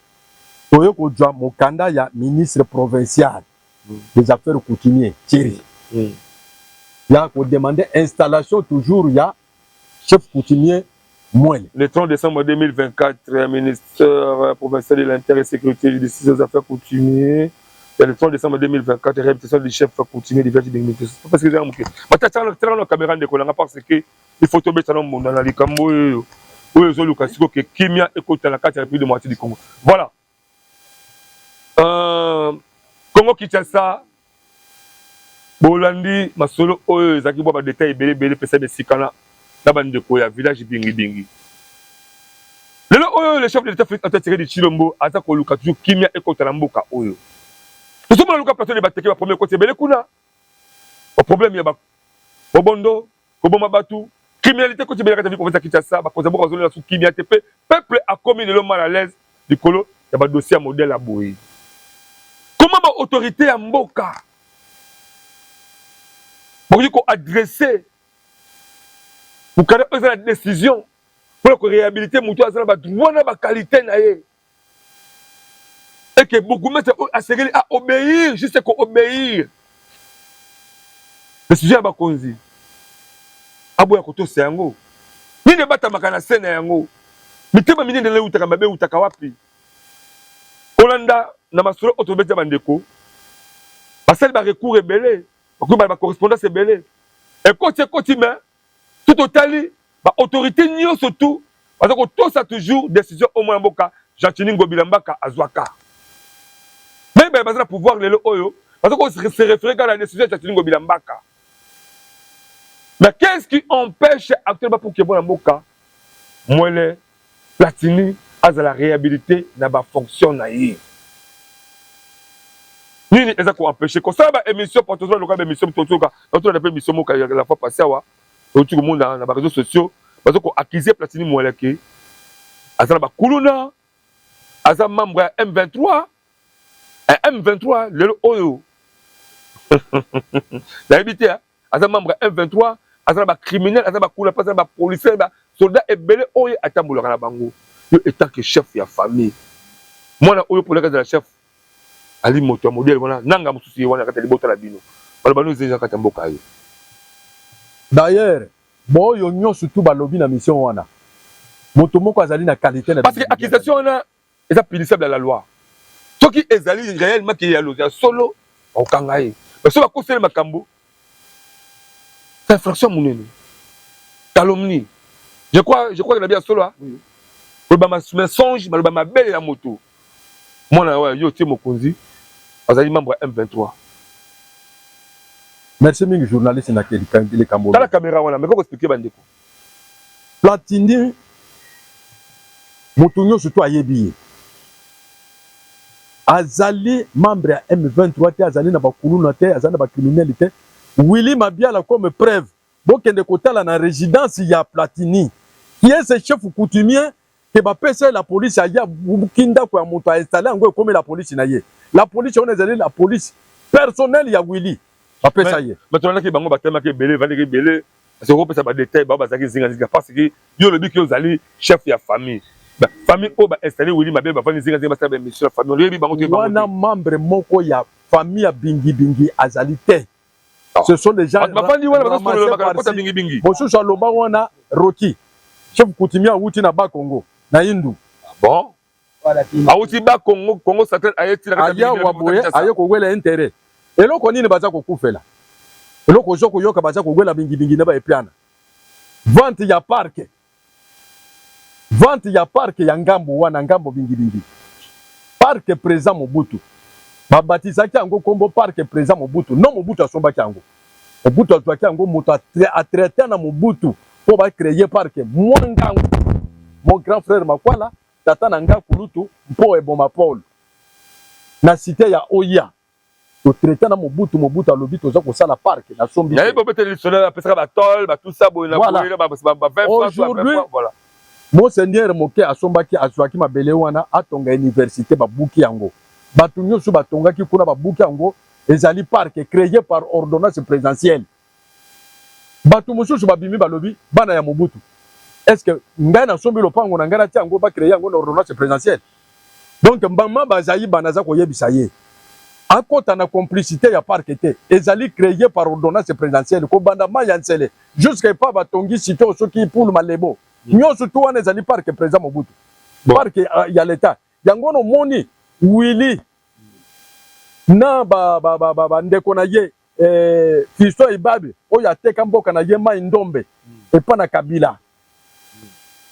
toye kozwa mokanda ya ministre provincial des Affaires coutumiers, Thierry, ya kodemander installation toujours ya chef coutumier Mwele. Le 30 décembre 2024, ministère provincial de l'Intérieur et Sécurité judiciaire des Affaires coutumières. Le 30 décembre 2024, réhabilitation du chef coutumier du village de parce que j'ai la caméra de kolanga, parce que il faut tomber sur mon na likambo oyo oyo ezoluka sikoyo ke kimia ekota na kati ya République démocratique du Congo. Voilà. Congo Kinshasa, bolandi masolo oyo ezalaki bwa badétails ebele ebele epesa besika na bandeko ya village Bingibingi. Lelo oyo, le chef de l'État Félix Antoine Tshisekedi Tshilombo aza koluka toujours kimia ekota na mboka oyo. Tozomona luka plateau de Bateke, baproblème ekoti ebele kuna, baproblème ya bobondo, koboma bato, criminalité ekoti ebele kati ya ville province ya Kinshasa. Bakonzi ya mboka bazolela su kimia te, mpe peuple akomi lelo mal à l'aise likolo ya badossier ya modèle ya boye. Comment baautorité ya mboka bakoki koadresser mokanda oyo eza na décision mpona koréhabiliter moto aza na badroit na baqualité na ye, eke bourgmestre oyo asengeli aobéir, juste koobéir décision ya bakonzi, aboya kotosa yango? Nini ebatamaka na se na yango? Mitema minene eutaka mabe, eutaka wapi? Kolanda na masolo oyo tobeti ya bandeko, basali barecours ebele, bakoki bala bacorrespondance ebele, ekoti ekoti, mais tout totali baautorité nyonso tu baza kotosa toujours décision oyo mwana mboka Gentiny Ngobila Mbaka azwaka. Mayebaya baza na pouvoir lelo oyo, baza se référer kaka na décision ya Gentiny Ngobila Mbaka. Mais qu'est-ce qui empêche actuellement pour que mwana mboka Mwele Platini azala réhabilité na bafonction na ye? Nini eza koempêche kosala baémission? Po tozala lokola baémission tozoka, tozolanda mpe émission moko la fois passée awa, outi komona na baréseaux sociaux, baza koaccuser Platini Mwele ke aza na bakuluna, aza membre ya M23. M23 lelo oyo nayebi te. Aza membre ya M23, aza na bacriminel, aza na bakuluna, mpe aza na bapolicier, basoldat ebele oyo atambolaka na bango. Yo en tant que chef ya famille, mwana oyo mpolaka azala chef, ali moto ya modèle wana, nanga mosusu ye wana kati ya libota na bino, baloba no ezenga kati ya mboka ye. D'ailleurs, boyo nyonso tu balobi na mission wana, moto moko azali na qualité na Parce que accusation wana eza punissable à la loi. Soki ezali réellement ke ya ya solo, bakokanga ye. Mais soki bakoseli makambo, c'est infraction monene, calomnie. Je crois que na bi ya solo, koloba mensonge, baloba mabele ya moto, mwana oyo yo tie mokonzi azali membre ya M23. Merci mingi, journaliste, na likambo. Tala caméra wana, meka koexpliquer bandeko. Platini, moto nyonso to ayebi ye, azali membre ya M23 te, azali na bakuluna te, azali na bacriminel te. Willy Mabiala comme preuve, bokende kotala na résidence ya Platini, qui est ce chef coutumier ke bapesa ye la police. Aya buki ndako ya moto, ainstalle yango, ekomi la police na ye. La police wana ezali la police personnelle ya Willy, bapesa ye. Bato balandaki bango, batemaki ebele, evandaki ebele, parce que okopesa badétail, bao bazalaki zingazinga, parce que yo olobi ke ozali chef ya famille, famille oyo bainstalle Willy Mabe, bavandi zingazinga, basala baémission ya famille, oyebi bango te. Wana membre moko ya famille ya Bingibingi azali te. Ce sont des gens bafandi wana, bazosolola Bingibingi. Mosusu aloba wana Roki, chef coutumier awuti na Bakongo na Indu. Bon, awuti Bakongo, Congo central, aye tina. Aya boye, aye kowela intérêt. Eloko nini baza kokufela? Eloko ozo koyoka, baza kowela Bingibingi na baepiana, vente ya parc, vente ya parc ya ngambo wana, ngambo Bingibingi, parc président Mobutu. Babatizaki yango nkombo parc président Mobutu. Non, Mobutu asombaki yango, Mobutu azwaki yango, moto atraité na Mobutu mpo bacréer parc mwa ngango. Mon grand frère Makwala, tata na nga kulutu mpo eboma Paul na cité ya Oya. Totraita na Mobutu. Mobutu alobi toza kosala parc, nasombi. Nayebi bobeteli lisolo, apesaka batole batusa boye na boye na ba 20 francs. Aujourd'hui, monseigneur moke asombaki, azwaki mabele wana, atonga université. Babuki yango, bato nyonso batongaki kuna babuki yango. Ezali parc créé par ordonnance présidentielle. Bato mosusu babimi, balobi bana ya Mobutu. Est ce que ngai nasombi lopango na ngai, natia yango, bacréer yango na ordonnance présidentielle? Donc mbama bazali bana, aza koyebisa ye akota na complicité ya parc te. Ezali créé par ordonnance présidentielle, kobanda mai ya Nsele jusqu'à epa batongi cité soki Poule Malebo. Nyonso tu wana ezali parc président Mobutu, bon. Parc ya l'État yango wana. Omoni Willy na bandeko ba, ba, ba, ba na ye, Fiston Ibabe oyo ateka mboka na ye Mai Ndombe epa na Kabila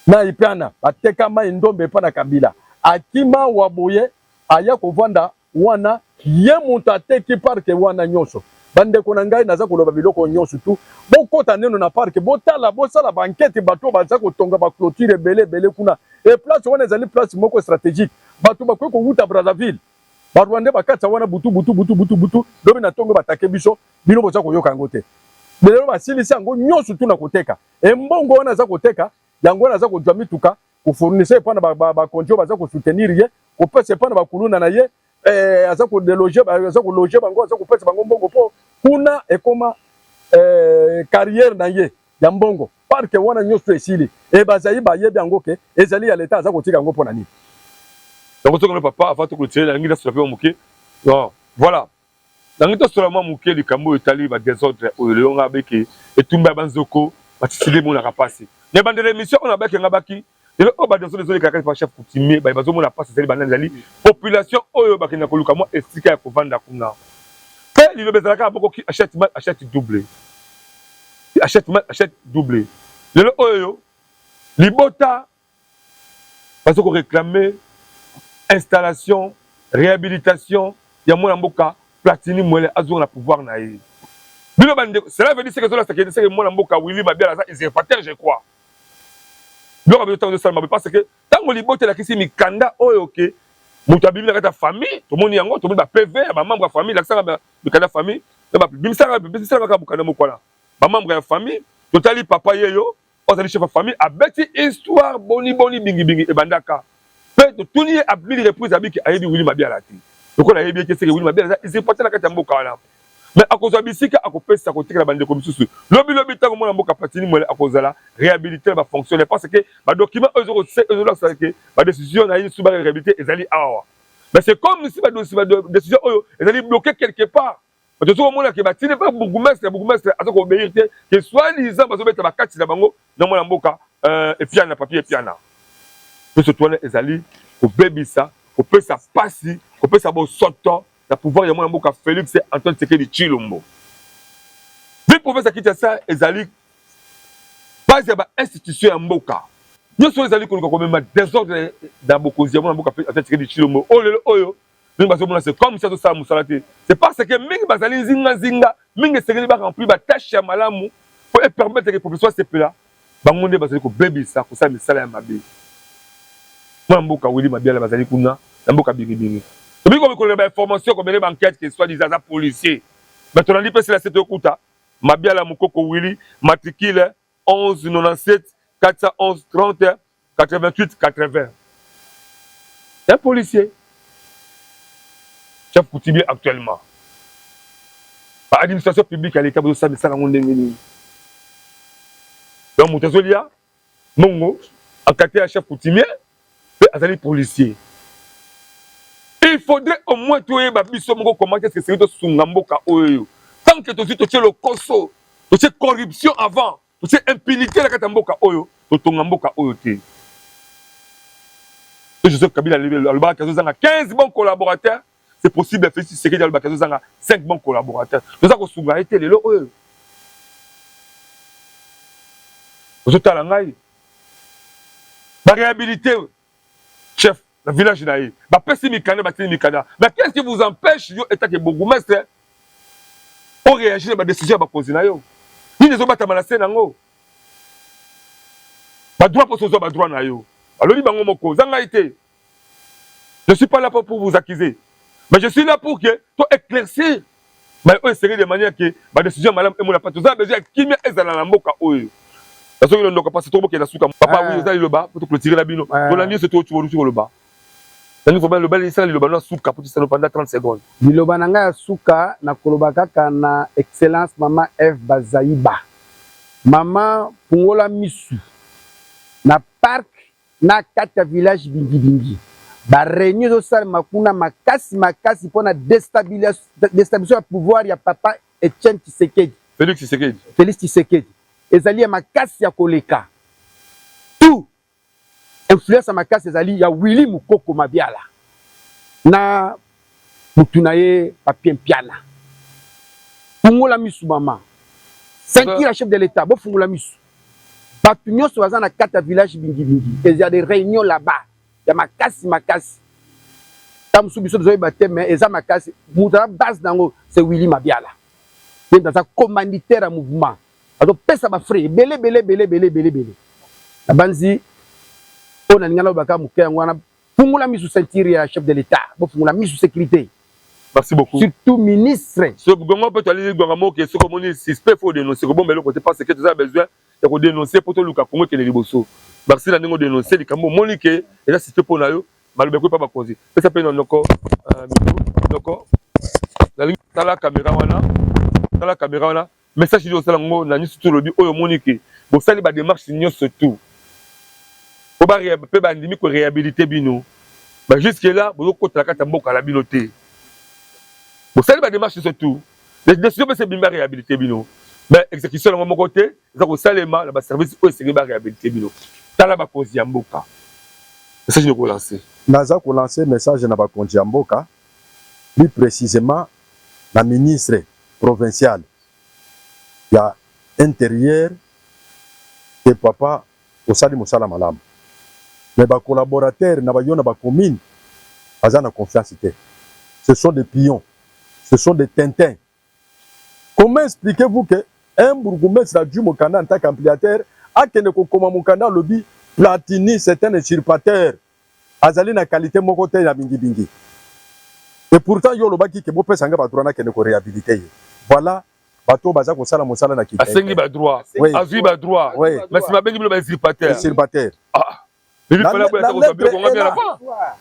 na Ipiana. Bateka Mai Ndombe epa na Kabila, akima wa boye, aya kovanda wana. Ye moto ateki parc wana nyonso. Bandeko na ngai, naza koloba biloko nyonso tu, bokɔta neno na parc, botala, bosala baenquête. Bato baza kotonga baclôture ebele ebele kuna. E place wana ezali place moko stratégique. Bato bakoki kowuta Brazzaville, Barwandais bakatisa wana butu butu butu butu butu, lobi na ntongo batake biso. Bino boza koyoka yango te. Lelo basilisi yango nyonso tu na koteka. Embongo wana aza koteka yango wana, aza kozwa mituka, kofournir epa na bakonzi oyo baza kosoutenir ye, kopesa epa na bakuluna na ye, aza kodéloger, aza kologer bango, aza kopesa bango mbongo, mpo kuna ekoma carrière na ye ya mbongo. Parc wana nyonso esili e bazali bayebi yango ke ezali ya leta. Aza kotika yango mpo na nini? Donc soki papa, avant toclôturer, nalingi nasola mpe moke. Non, voilà, nangi tosola mwa moke likambo oyo etali badésordre oyo lelo nga beke etumba ya banzoko batisili emonaka mpasi. Na ebandela émission oyo nabaki nga baki lelo oyo badésordre ezoleka kati pa chef coutumier, baye bazomona mpasi ezali banani? Ezali population oyo bakenda koluka mwa esika ya kovanda kuna. Mpe liloba ezalaka moko: qui achète mal achète double, qui achète mal achète double. Lelo oyo libota baza koréclamer installation, réhabilitation ya mwana mboka Platini Mwele, azonga na pouvoir na ye. Bino bandeko, cela veut dire seke ezolasa seke mwana mboka Willy Mabiala aza usurpateur, je crois. Biloko biso ntango ezosalama boye, parce que ntango libota elakisi mikanda oyo ke moto abimi na kati ya famille, tomoni yango, tomoni ba PV ya bamembre ya famille. Lakisaka mikanda ya famille, bimisaka kaka mokanda moko wana, bamembre ya famille. Totali papa yeyo oyo azali chef ya famille, abeti histoire boni boni bingibingi ebandaka. Mpe totuni ye à mille reprises, abiki ayebi Willy Mabiala te. Lokola ayebi ete seke Willy Mabiala aza usurpateur na kati ya mboka wana, mais akozwa bisika, akopesa, kotikela bandeko misusu. Lobilobi ntango mwana mboka Platini Mwele akozala réhabilité na bafonctionnaire, parce que badocument oyo ezolakisa ke badécision na ye su baréhabilité ezali awa, mais c'est comme si badécision oyo ezali bloqué quelque part. Bato soki omona ke batindi mpe bourgmestre, bourgmestre aza koobéir te, ke soi-disant bazobeta bakati na bango na mwana mboka Epiana, papier Epiana. Nyonso to wana ezali kobebisa, kopesa pasi, kopesa bosoto na pouvoir ya mwana mboka Félix Antoine Tshisekedi Tshilombo. Ville province ya Kinshasa ezali base ya bainstitution ya mboka nyonso oyo ezali koluka komema désordre na bokonzi ya mwana mboka Antoine Tshisekedi Tshilombo. Oyo lelo oyo mingi bazomona c'est comme si azosala mosala te, c'est parce que mingi bazali nzinganzinga. Mingi esengeli baremplir batâche ya malamu po epermettre ke population asepela. Bango nde bazali kobebisa, kosala misala ya mabe. Mwana mboka Willy Mabiala bazali kuna na mboka bingibingi. Tobi komekolela bainformation, komene baenquête ke soi-disant aza policier. Bato nandi mpe sela se tokuta Mabiala Mokoko Willy, matricule 11 97 411 30 88 80, un policier, chef coutumier actuellement. Baadministration publique ya l'État bozosala misala yango ndenge nini? Donc moto azolia mbongo akate ya chef coutumier mpe azali policier. Il faudrait au moins toyeba biso moko comment est-ce que seri tosunga mboka oyo. Tant que tozwi, totie lokoso, totie corruption avant, totie impunité na kati ya mboka oyo, totonga mboka oyo te. Joseph Kabila alobaka azozanga 15 bons collaborateurs. C'est possible, Félix Tshisekedi alobaka azozanga 5 bons collaborateurs. Toza kosunga ye te. Lelo oyo ozotala ngai, baréhabilité chef na village na ye, bapesi mikanda, batindi mikanda, mais qu'est-ce qui vous empêche, yo etake bourgmestre, oréagir na badécision ya bakonzi na yo? Nini ezobatama na se nango? Badroit, mposo ozwa badroit na yo. Balobi bango moko, eza ngai te. Je suis pas là pour vous accuser, mais je suis là pour que to éclaircir baye oyo esengeli, de manière que badécision ya malamu emona pa. Toza besoin ya kimia ezala na mboka oyo. Nasoki londoka mpasi, tokobokenda suka papa. Oui, oza liloba po toclôturer na bino. Tolandi nyonso tocuti koloba. Nangi vraiment loba, esala liloba no ya suka po tosala pendant 30 secondes. Liloba na ngai ya suka, nakoloba kaka na Excellence Mama Eve Bazaiba. Mama, fungola misu na parc na kati ya village Bingibingi. Baréunion ezosalema kuna makasi makasi mpona déstabilisation ya pouvoir ya papa Etienne Tshisekedi. Félix Tshisekedi. Félix Tshisekedi. Ezali ya makasi ya koleka. Tout influence ya makasi ezali ya Willy Mukoko Mabiala na mutu na ye Papie Mpiana. Fungola misu mama, ceinture ya chef de l'État. Bofungola misu, bato nyonso baza na kati ya village Bingibingi. Eza des réunions là-bas ya makasi makasi. Ta mosusu biso tozoyeba te, mais eza makasi. Moto aza base nango, c'est Willy Mabiala. Ye moto aza commanditaire ya mouvement, azopesa bafrais ebele ebele ebele ebele ebele ebele. Na banzi oyo nalinga nalobaka moke yango wana. Fungola misu, ceinture ya chef de l'État. Bofungola misu, sécurité. Merci beaucoup. Surtout ministre. So gongo mpe toalili gonga moke. Soki omoni suspect, faut dénoncer. Kobomba eloko te, parce que toza besoin ya kodénoncer mpo toluka Kongo ekende liboso. Merci na ndenge odénoncer likambo omoni ke eza suspect mpo na yo. Maloba ekoyi mpa bakonzi. Pesa mpe na noko micro. Noko, nalingi tala caméra wana, tala caméra wana. Message nini osala yango na nyonso tolobi oyo? Omoni ke bosali badémarche nyonso tout po mpe bandimi koréhabiliter bino, ba jusque là bozokotela kati ya mboka na bino te. Bosali badémarche nyonso tout, décision mpe ebimi, baréhabiliter bino, mais exécution yango moko te eza kosalema na baservice oyo esengeli baréhabiliter bino. Tala bakonzi ya mboka, message nini kolancer? Naza kolancer message na bakonzi ya mboka, plus précisément na ministre provincial ya Intérieur, ke papa, osali mosala malamu, mais bacollaborateur na bayo na bacommune baza na confiance te. Ce sont des pions, ce sont des tintins. Comment expliquez-vous que un bourgmestre adui mokanda en tant qu'ampliataire, akende kokoma mokanda, alobi Platini c'est un usurpateur, azali na qualité moko te ya Bingibingi? Et pourtant yo olobaki ke bopesa nga badroit, nakende koréhabiliter ye. Voilà bato oyo baza kosala mosala na Asengi badroit, azwi badroit, mais nsima abengi bino bausurpateur. Usurpateur.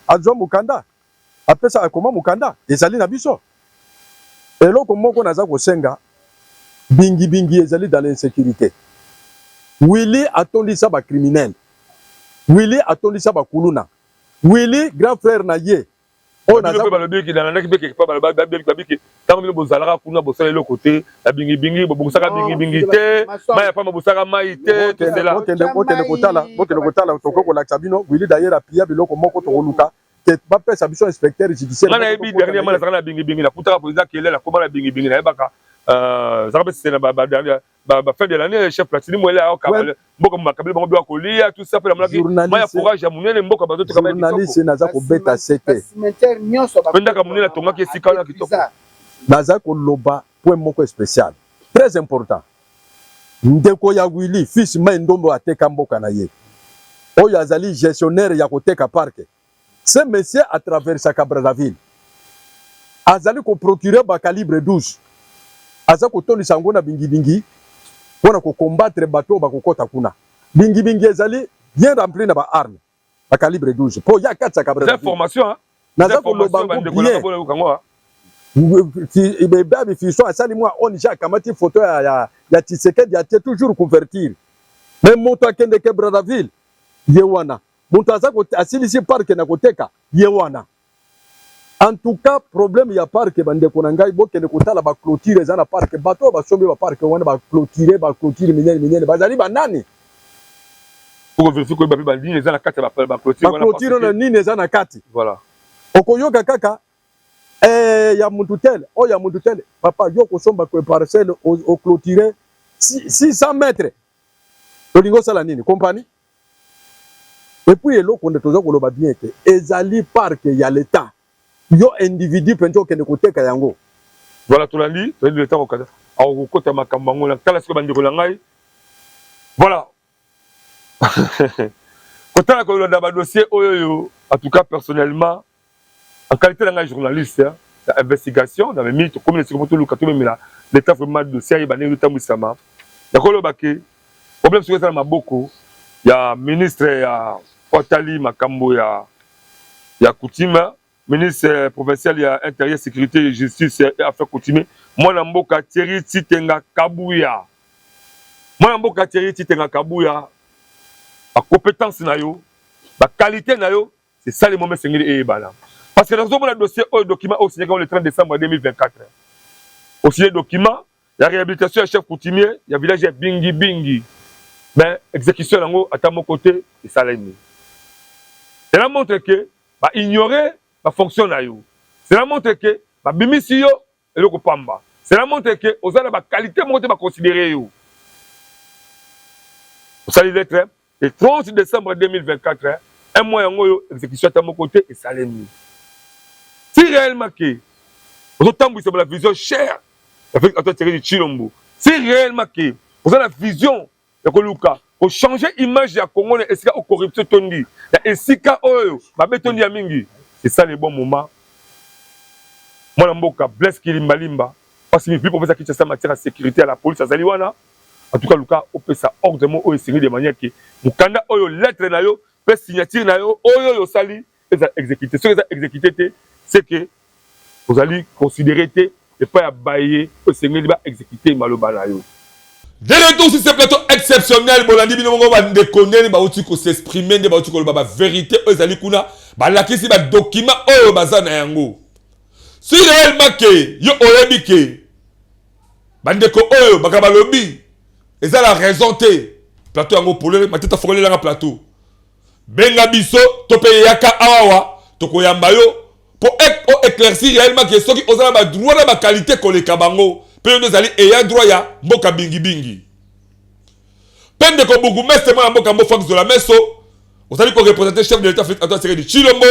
Azwa mokanda, apesa, akoma mokanda, ezali na biso. Eloko moko naza kosenga, Bingibingi ezali dans l'insécurité. Willy atondisa bacriminel, Willy atondisa bakuluna, Willy grand frère na ye. Oyo mpe balobiki, nalandaki mpe quelque part, babiki ntango bino bozalaka kuna, bosala eloko te na Bingibingi, bobongisaka Bingibingi te, mai ya pamba, bosaka mai te. Tosela bokende kotala, bokende kotala. Tokoki kolakisa bino Willy d'ailleurs apia biloko moko. Tokoluka ke bapesa biso inspecteur judiciaire. Nga nayebi, dernièrement nazalaka na Bingibingi, nakutaka président Kelele, akoma na Bingibingi. Nayebaka zaka mpe na ba fin de l'année, chef Platini Mwele ayoka mboka makabeli bango biloko kolia, tout ça. Mpe namonaki mai ya forage ya monene, mboka bazotoka mai. Journaliste, naza kobeta sete. Mpe ndaka monene atongaki esika wana kitoko. Naza koloba point moko spécial, très important. Ndeko ya Willy, fils Mai Ndombo, ateka mboka na ye. Oyo azali gestionnaire ya koteka parc, ce monsieur atraversaka Brazzaville, azali koprocurer bacalibre 12, aza kotondisa yango na Bingibingi mpona kocombattre bato oyo bakokɔta kuna. Bingibingi ezali bien rempli na baarme bacalibre 12 mpo ya kati ya Brazzaville. Naza koloba ngo bien. Babi Fiston asali mwa ONG, akamati photo ya Tshisekedi, atie toujours couverture, mais moto akendeke Brazzaville ye wana, moto aza asilisi parc na koteka ye wana. En tout cas, problème ya parc, bandeko na ngai, bokende kotala baclôture eza na parc. Bato oyo basombi baparc wana, baclôture, baclôture minene minene, bazali banani? Nini eza na kati ya baclôture wana? Nini eza na kati? Voilà. Okoyoka kaka ya mutu tel, oyo ya mutu tel. Papa, yo kosomba parcelle, oclôture 600 mètres, olingi osala nini? Compagnie? Et puis eloko nde toza koloba bien ke ezali parc ya l'État, yo individu mpenza okende koteka yango. Voilà, tolandi, tolandi leta kokata akokota makambo yango. Na tala sikoyo, bandeko na ngai, voilà. Kotala kolanda ba dossier oyo oyo en tout cas personnellement en qualité na ngai journaliste ya investigation na memi tokomi na esika mpo toluka tomemela l'Etat vraiment dossier ayeba ndenge ezotambwisama. Nakoloba ke problème soki eza na maboko ya ministre ya oyo atali makambo ya ya coutume, ministre provincial ya Interieur, Securite, Justice et Affaires coutumier, mwana mboka Thierry Tshitenga Kabuya. Mwana mboka Thierry Tshitenga Kabuya, ba competence na yo, ba qualité na yo, c'est ça le moment esengeli eyebana. Parce que nazomona dossier oyo, document oyo osignaki le 30 décembre 2024. Osigné document ya réhabilitation ya chef coutumier ya village ya Bingi Bingi. Mais exécution yango ata moko te esalemi. Cela montre que ba ignorer ba fonction na yo. Cela montre que babimisi yo eloko pamba. Cela montre que oza na ba qualité moko te baconsidérer yo. Osali lettre le 30 décembre 2024, un mois yango oyo, exécution ata moko te esalemi. Si réellement ke ozotambwisa la vision chère ya Félix Antoine Tshisekedi Tshilombo, si réellement ke oza na vision ya koluka kochanger image ya Congo na esika oyo corruption etondi, na esika oyo mabe etondi ya mingi, c'est ça le bon moment. Mwana mboka Blaise Kilimbalimba, parce que province ya Kinshasa, matière ya sécurité ya la police azali wana, en tout cas luka opesa ordre mo oyo esengi de manière ke mokanda oyo, lettre na yo mpe signature na yo oyo oyo osali eza exécuté. Soki eza exécuté te, c'est que ozali considéré te epai ya baye oyo esengeli baexécuter maloba na yo. De retour sur ce plateau exceptionnel, bolandi bino moko bandeko ndeni bauti kos'exprimer, nde bauti koloba bavérité oyo ezali kuna, balakisi badocument oyo baza na yango. Si réellement ke yo oyebi ke bandeko oyo baka balobi eza la raison te, plateau yango polele, mateta fokolelanga plateau, benga biso to mpe yaka awawa, tokoyamba yo mpo oéclaircir réellement ke soki oza na badroit na baqualité koleka bango, mpe yo nde ezali eya droit ya mboka bingibingi. Mpe ndeko bourgmestre, mwana mboka Mbo Frank Zola Meso, ozali koreprésenter chef de l'État Félix Antoine Tshisekedi Tshilombo,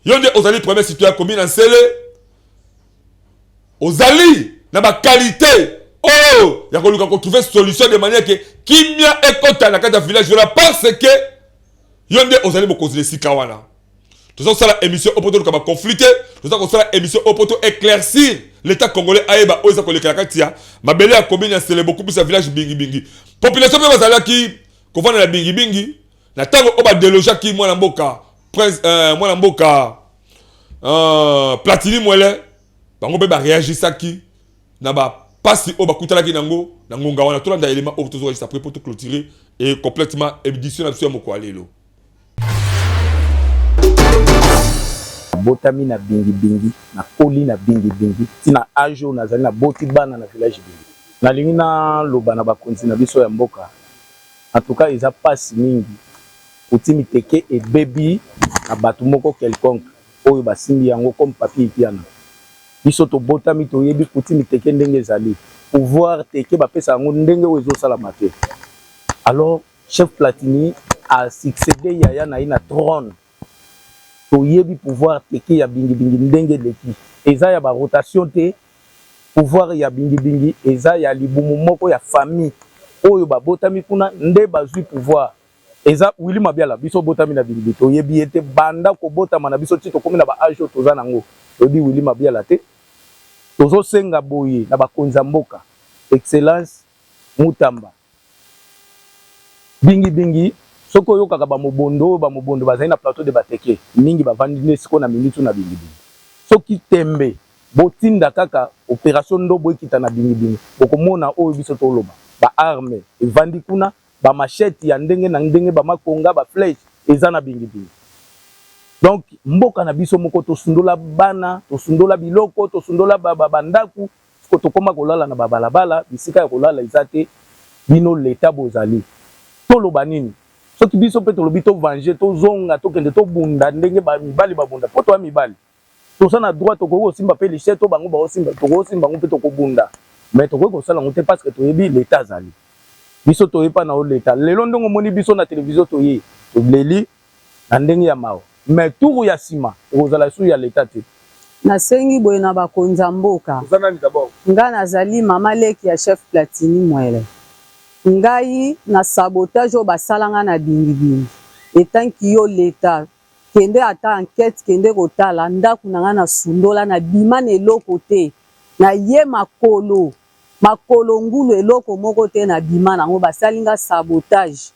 yo nde ozali premier citoyen commune ya Nsele, ozali na baqualité oyo ya koluka kotrouver solution de manière ke kimia ekota na kati ya village wana, parce que yo nde ozali mokonzi na esika wana. Toza kosala émission oyo mpo toluka baconflit te, toza kosala émission oyo mpo to éclaircir l'État congolais, ayeba oyo eza koleka na kati ya mabele ya commune ya Nsele, beaucoup plus ya village Bingibingi. Population mpe bazalaki kovanda na Bingibingi na ntango oyo badélogaki mwana mboka prince, mwana mboka Platini Mwele, bango mpe baréagisaki na bapasi oyo bakutalaki nango na ngonga wana. Tolanda élément oyo tozoka juste après mpo toclôturer et complètement édition na biso ya mokolo ya lelo. Nabotami na Bingibingi, nakoli na Bingibingi ntina age oyo nazali, naboti bana na village Bingi. Nalingi naloba na bakonzi na biso ya mboka, en tout cas eza mpasi mingi, coutume teke ebebi na bato moko quelconque oyo basimbi yango comme papier ipiana. Biso tobotami, toyebi coutume teke ndenge ezali, pouvoir teke bapesa yango ndenge oyo ezosalama te. Alors chef Platini asuccédé yaya na ye na trône. Toyebi pouvoir teke ya Bingibingi ndenge eleki, eza ya barotation te. Pouvoir ya Bingibingi eza ya libumu moko ya famille oyo babotami kuna nde bazwi pouvoir. Eza Willy Mabiala. Biso obotami na Bingibingi, toyebi ye te. Banda kobotama na biso ti tokomi na baage oyo toza nango, toyebi Willy Mabiala te. Tozosenga boye na bakonzi ya mboka, excellence Mutamba, Bingibingi, soki oyokaka bamobondo oyo, bamobondo bazali na plateau de Bateke mingi, bavandi nde sikoyo na minute na Bingibingi. Soki tembe, botinda kaka opération Ndobo ekita na Bingibingi, bokomona oyo biso toloba. Baarme evandi kuna, bamachete ya ndenge na ndenge, bamakonga, baflèche eza na Bingibingi. Donc mboka na biso moko, tosundola bana, tosundola biloko, tosundola bandako, tokóma kolala na babalabala, bisika ya kolala eza te. Bino leta bozali, toloba nini? Soki biso mpe tolobi tovange, tozonga, tokende tobunda ndenge mibali babunda, mpo toya mibali, toza na droit, tokoki kosimba mpe liche to bango baosimba, tokoki kosimba yango mpe tokobunda, mais tokoki kosala yango te parce que toyebi leta azali. Biso toyepa na yo leta. Lelo ndenge omoni biso na télévision, toye toleli na ndenge ya mawa, mais tour ya nsima ekozala su ya leta te. Nasengi boye na bakonzi ya mboka. Oza nani d'abord? Nga nazali mama leki ya chef Platini Mwele. Ngai na sabotage oyo basalanga na Bingibingi. Etant yo l'etat kende ata enquete kende kotala ndaku na nga na sundola na bima na eloko te na ye makolo makolo ngulu eloko moko te na bima na ngo basali nga sabotage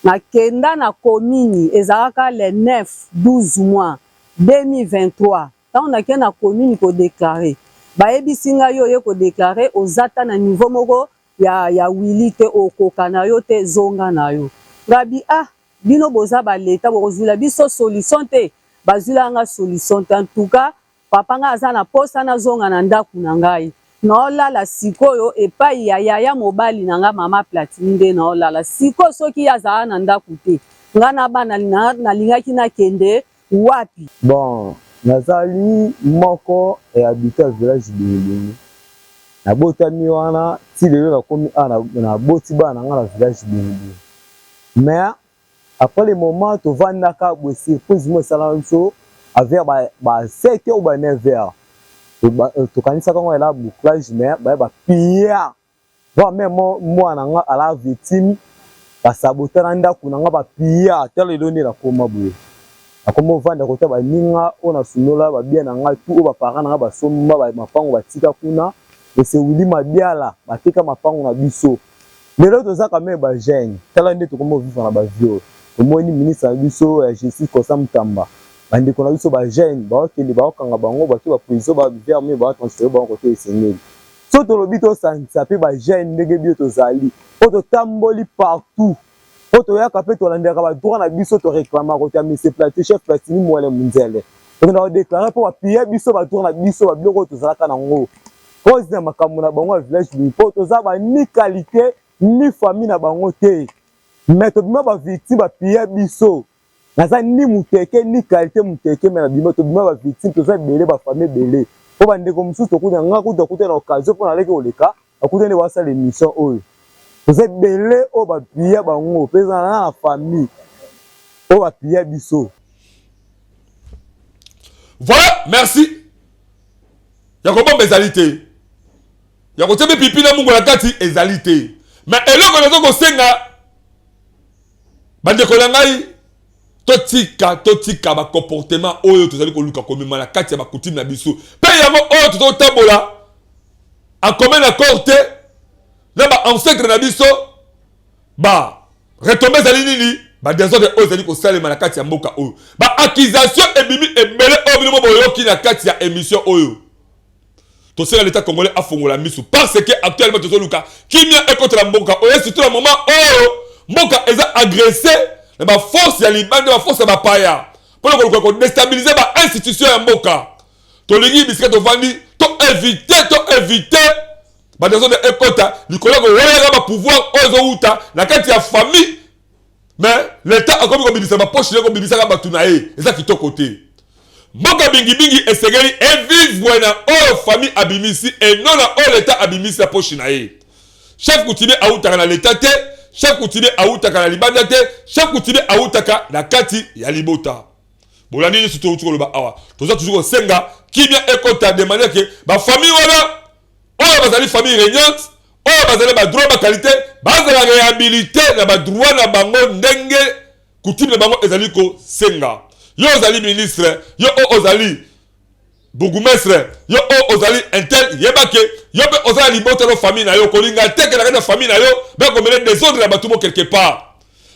na kenda na commune ezalaka le 9 12 mois 2023 tango na ke na commune ko declare bayebisi nga yo oye ko declare oza ata na niveau moko ya ya Willy te okoka na yo te zonga na yo ngabi ah bino boza ba l'etat bokozuila biso solution te bazuila nga solution te en tout cas papa nga aza na posa nazonga na ndaku na ngai naolala sikoyo epayi ya yaya mobali na nga mama Platini nde naolala sikoyo soki ye azala na ndaku te nga na bana nalingaki nakende wapi? Bon nazali moko ya habitant ya village Bingi-Bingi, nabotami wana ti lelo nakomi awa naboti bana na nga na village Bingi-Bingi mais après le moment tovandaka boye surprise moko esalaka biso vers ba 7 heures ou ba 9 heures tokanisaka yango eza bouclage mais baye ba piller Voire meme mwana na nga ala victime ba sabota na ndaku na nga ba pilla tala lelo nde nakoma boye nakoma ovanda kota baninga oyo nasundola ba bien na nga tout oyo ba parents na nga basomba ba mapango batika kuna monsieur Willy Mabiala bateka mapango na biso lelo toza quand meme ba jeune tala nde tokoma ovivre na ba vie oyo tomoni ministre na biso ya justice Constant Mutamba bandeko na biso ba jeune baokende baokanga bango bake ba prison ba verme ba transfere bango kote esengeli Soki tolobi tosangisa pe ba jeunes ndenge bio tozali po totamboli partout po toyaka pe tolandelaka ba droits na biso to reclamaka koto ya monsieur Platini chef Platini Mwele Munzele tokendaka ko declarer po ba piller biso ba droits na biso ba biloko oyo tozalaka na ngo cause na makambo na bango ya village Bumi po toza ba ni qualite ni famille na bango te mais tobima ba victime ba piller biso Naza ni muteke ni qualite muteke mais na bima tobima ba victime toza ebele ba famille ebele po ba ndeko mosusu tokuta nga kutu nakuta na occasion po naleki koleka nakuta nde basala emission oyo toza ebele oyo ba pilla bango pe eza na famille oyo ba pilla biso. Voilà, merci. Ya kobomba ezali te. Ya kotia mpe pipi na mungu na kati ezali te. Mais eloko nazo kosenga Bandeko na ngai, totika totika ba comportement oyo tozali koluka komema na kati ya ba coutume na biso mpe yango oyo tozotambola en commun accord te na ba ancêtre na biso ba retombe ezali nini ba desordre oyo ezali kosalema na kati ya mboka oyo ba accusation ebimi ebele oyo bino mo boyoki na kati ya émission oyo Tosenga l'etat congolais afongola misu parce que actuellement tozoluka kimia ekotela mboka oyo surtout na moment oyo mboka eza agresse na ba force ya libanda ba force ya bapaya mpona koluka kodestabilize ba institution ya mboka. Tolingi bisika tovandi to evite to evite ba desordre ekota likolo ya kowelaka ba pouvoir oyo ezowuta na kati ya famille mais l'etat akomi kobimisa ba poche naye kobimisaka batu na ye eza kitoko te mboka bingibingi esengeli evivre na oyo famille abimisi et non na oyo l'etat abimisi na poche na ye chef coutumier awutaka na l'etat te chef coutumier awutaka na libanda te chef coutumier awutaka na kati ya libota bolandi nyonso touti koloba awa toza toujours kosenga kimia ekota de manière ke bafamille wana oyo bazali famille regnante oyo bazali ba droit ba qualité bazala réhabilité na ba droit na bango ndenge coutume na bango ezali kosenga yo ozali ministre yo oyo ozali bourgmestre yo oyo ozali intel yeba ke yo mpe oza na libota no famille na yo kolinga te ke na kati ya famille na yo bakomele desordre na bato mo quelque part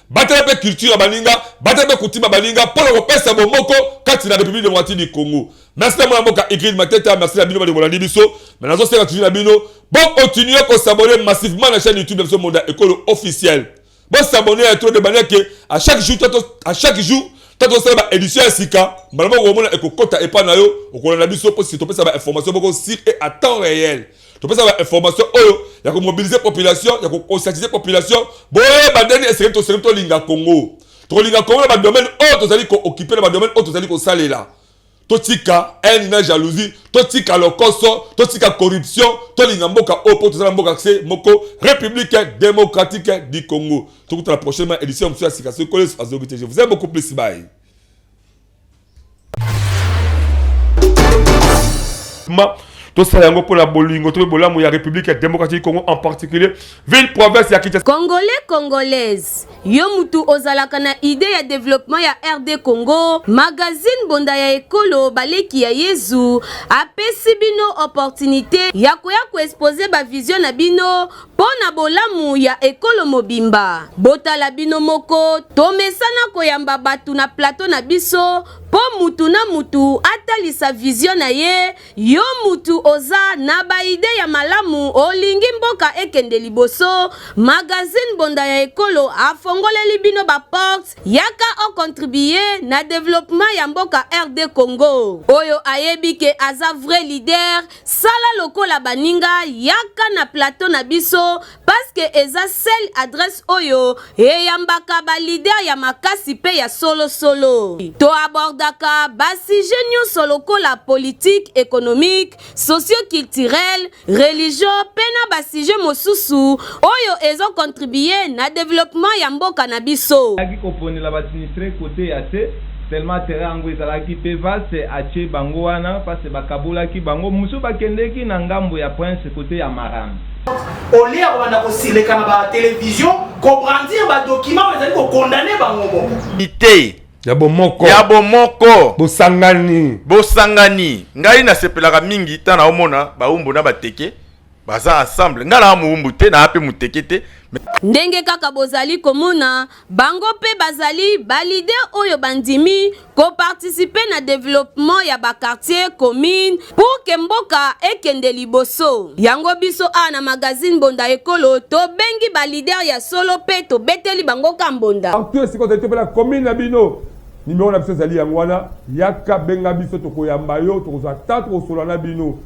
batela mpe culture ya baninga batela mpe coutume ya baninga mpo na kopesa bomoko kati na république démocratique du congo merci na mwana mboka Ingrid Mateta merci na bino bandeko bolandi biso mais nazosenga toujours na bino bocontinue kosabonne massivement na chaîne youtube na biso monda ekolo officiel bosabonne ya trop de manière que à chaque jour à chaque jour ta tosala ba édition ya sika mbala moko okomona ekokota epai na yo okolanda biso mpo si topesa ba information moko sur et à temps réel topesa ba information oyo ya komobilize population ya kokonscientize population boyeba ndenge esengeli tosengeli tolinga congo tokolinga congo na badomaine oyo tozali kookipe na badomaine oyo tozali kosalela totika haine na jalousie totika lokoso totika corruption tolinga mboka oyo mpo tozala mboka se moko république démocratique du congo tokutana prochainement édition mosusu ya sika soki kolesu azongi te je vous aime beaucoup plus bye ma. Tosala yango mpo na bolingo to mpe bolamu ya République démocratique du Congo, en particulier ville province ya Kinshasa. Congolais, Congolaise, yo mutu ozalaka na idée ya développement ya RD Congo, magazine Mbonda ya Ekolo Baleki ya Yezu apesi bino opportunité ya koya koexposer bavision na bino mpo na bolamu ya ekolo mobimba. Botala bino moko, tomesana koyamba bato na plateau na biso mpo mutu na mutu atalisa vision na ye. Yo mutu oza na baidées ya malamu, olingi mboka ekende liboso, magazine Mbonda ya Ekolo afongoleli bino baporte. Yaka ocontribuer na développement ya mboka RD Congo. Oyo ayebi ke aza vrai leader, sala lokola baninga, yaka na plateau na biso, parce que eza seule adresse oyo eyambaka baleader ya makasi mpe ya solosolo. Toabordaka basujet nyonso lokola politique, économique, socioculturel, religion mpe na basujet mosusu oyo ezocontribuer na développement ya mboka na biso. Azalaki koponela basinistrés côté ya se, tellement terrain yango ezalaki mpe vaste. Atie bango wana parce bakabolaki bango, mosusu bakendeki na ngambo ya Prince, côté ya Marame. Olia ya kobanda kosileka na batelevizio, kobrandir badocument oyo ezali kocondamner bango moko. Te. Ya bomoko. Ya bomoko. Bosangani. Bosangani. Ngai nasepelaka mingi ntango naomona Bawumbu na Bateke baza ensemble. Ngai naa Mowumbu te, naa mpe Moteke te. Ndenge kaka bozali komona bango mpe bazali baleader oyo bandimi koparticiper na développement ya baquartier, commune, pour ke mboka ekende liboso. Yango biso awa na magazine Mbonda Ekolo tobengi baleader ya solo mpe tobeteli bango ka mbonda. Partout esika ozali to mpe na commune na bino, nimero na biso ezali yango wana. Yaka, benga biso, tokoyamba yo, tokozwa ta, tokosola na bino.